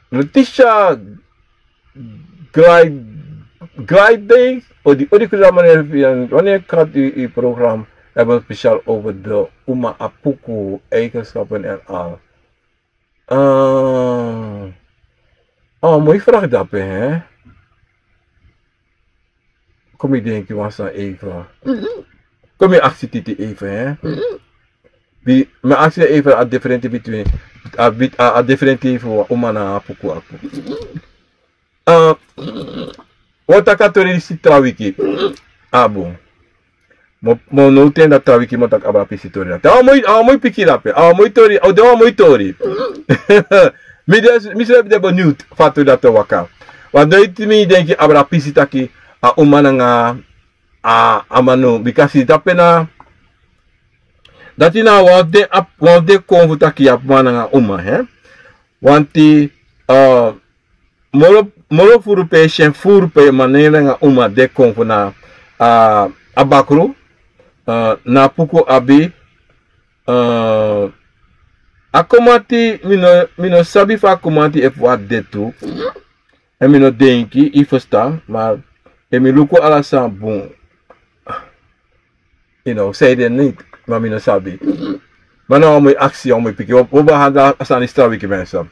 Letitia Glide, Glide Day odi odi. Kuda meneer, wanneer gaat u uw program hebben speciaal over de Uma Apuku eigenschappen en al? Ah, oh, moi vraag dape, hè? Kon mi denki wan sani even. Kon mi aksi titi even, hè? Mi aksi even a differenti between a bit a differenti fu wan Uma nanga Apuku Apu. Wan taki a tori disi tra wiki. A bun. Mi o no ten dati tra wiki mi o taki abra pisi tori dati. A wan moi pikin dape, a wan moi tori, a o de wan moi tori. Mi srefi de beniwtu fa a tori dati o waka. Wan doiti mi denki abra pisi taki a Uma nanga a man no, bika si dape na dati na wan fu den kon fu taki a man nanga Uma, hè. Wanti moro furu pe e si en furu pe man nanga Uma de kon fu na a bakru. Na Apuku abi a komanti, mi no sabi fa a komanti efu a de tu. Èn mi no denki yu ferstan, ma efu mi luku ala sani bun, yu no sei den niti, ma mi no sabi. Ma na wan moi aksi, wan moi pikin. Wi o behandel a sani disi tra wiki, mensen.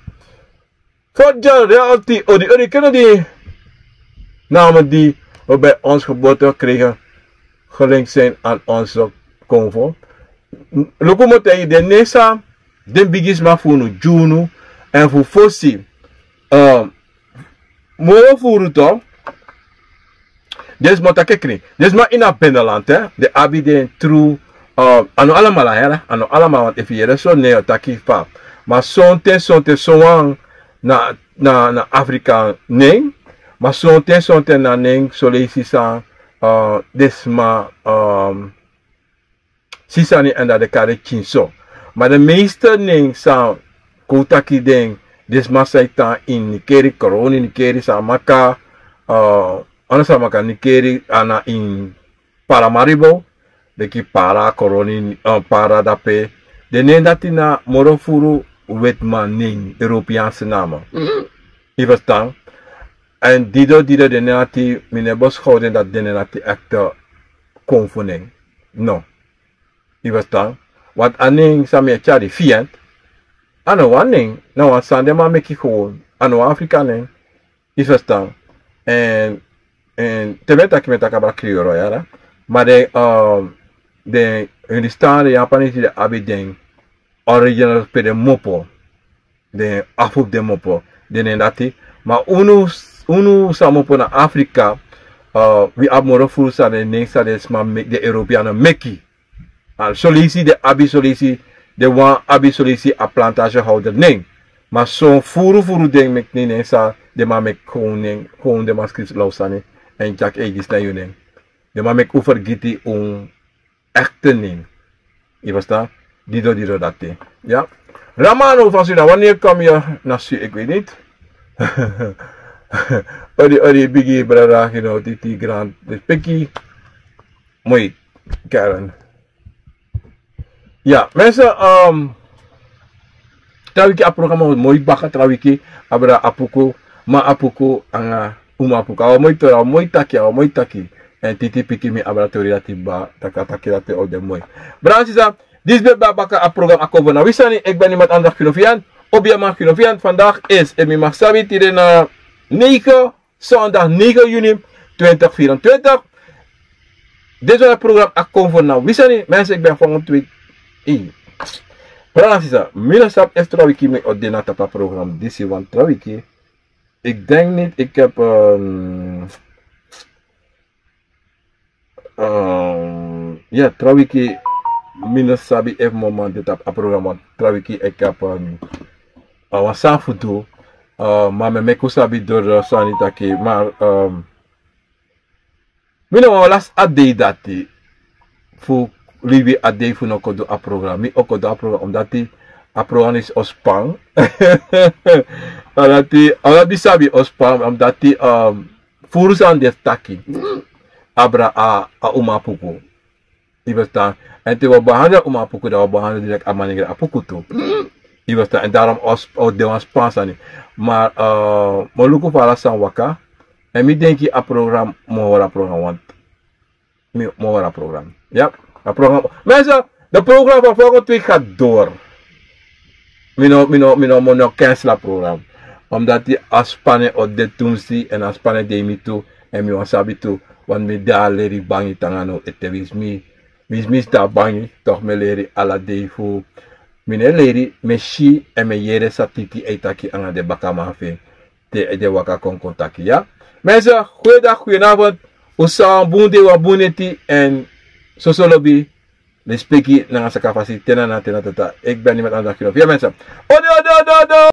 Fortja reality odi odi kennedy. Namen die we bij ons geboorte kregen gelinkt zijn aan onze konvo. Luku mi o taigi den nen san den bigisma fu unu gi unu èn fu fosi. Moro furu tu. Den sma o taki krin, den sma ini a beneland, den abi den tru. A no alamala, a no alamala, want efu yu yere so nen o taki fa. Ma sonten sonten sowan na na afrika nen. Ma sonten sonten na nen soleisi san den sma si sani èn dati den kari kinso. Ma den meeste nen san kon taki den, den sma san e tan ini nikeri, koroni nikeri, san maka, anda san maka nikeri, a na ini paramaribo, leki para, koroni, para dape. Den nen dati na moro furu wetiman nen, europeanse namen. Yu ferstan? Èn dido dido den nen dati mi no e boskou den dati den nen dati ekte kon fu nen. No. Yu ferstan? Want a nen san mi e tyari, fiant, a no wan nen, na wan sani den man meki gewoon, a no wan afrika nen. Yu ferstan? Èn te mi e taki mi e taki abra krioro yara. Ma den den hindustan, den japanisi, den abi den original pe den mopo. Den afu fu den mopo, den nen dati. Ma unu, unu san mopo na afrika, wi abi moro furu san den nen san den sma meki, den europeane meki. Soleisi den abi, soleisi den wan abi, soleisi a plantage howder nen. Ma son furu furu den meki nen san den man meki kon nen, kon den man skrifi law sani. Èn yu taki ei disi na yu nen. Den man meki un fergiti un ekte nen. Yu ferstan? Dido dido dati. Ya. Ramano van Suriname, wanneer kom je naar Su-, ik weet niet. Odi, odi, bigi, brada, you know, titi, grand, de piki. Mooi, Karen. Ya, mensen, um, trawiki a programma moi baka, trawiki, abra Apuku, ma Apuku, anga, uma Apuku. Awa moi tori, awa moi taki, awa moi taki. En titi piki mi abra tori dati ba, taka taki dati ode moi. Brada sisa, Disi ben baka a program a Konfo na wi sani, ik ben niemand anders Gino Vian, Obiaman Gino Vian. Vandaag is, en mi mag sabi, tide na negen, zondag negen juni twintig vierentwintig. Dit was het program a Konfo na wi sani. Mensen, ik ben volgende week. Hey. Brada sisa, mi no sabi efu trawiki mi o de na tapu a program disi wan trawiki. Ik denk niet, ik heb, ehm, Ehm, ya, trawiki, mi no sabi efu mi o man de tapu a program, trawiki, ik heb, ehm, eh, wan sani fu du, eh, ma mi e meki un sabi doro sani taki, maar, ehm, mi no wani lasi a dei dati, fu libi a dei fu no kon du a program. Mi o kon du a program, omdati a program disi o span. Omdati, omdati mi sabi o span, omdati, ehm, furu sani den taki. Abra a, a uma Apuku. Yu ferstan? En te wi o behandel uma Apuku, dan wi o behandel direct a manengre Apuku tu. Yu ferstan? En daarom o sp-, o de wan span sani. Maar, eh, mi o luku fa ala sani waka. En mi denki a program, mi o hori a program, want mi, mi o hori a program. Ya, a program. Mensen, de program van volgende week gaat door. Mi no, mi no, mi no, mi no cancel a program. Omdati a span o de tumsi, en a span de mi tu, en mi wani sabi tu, want mi de a leri bangi te nanga now ete, winsi mi, winsi mi stop bangi, toch mi e leri ala dei fu, mi no e leri, mi e si, en mi e yere san titi e taki anga den bakaman fu en. Te den waka kon kon taki, ya. Mensen, goeiedag, goedenavond. Un sa wan bun dei, wan bun neti, en soso lobi, lespeki nanga sakafasi, te na na, te na tata. Ik ben niemand anders Gino Vian, mensen. Odi, odi, odi, odi.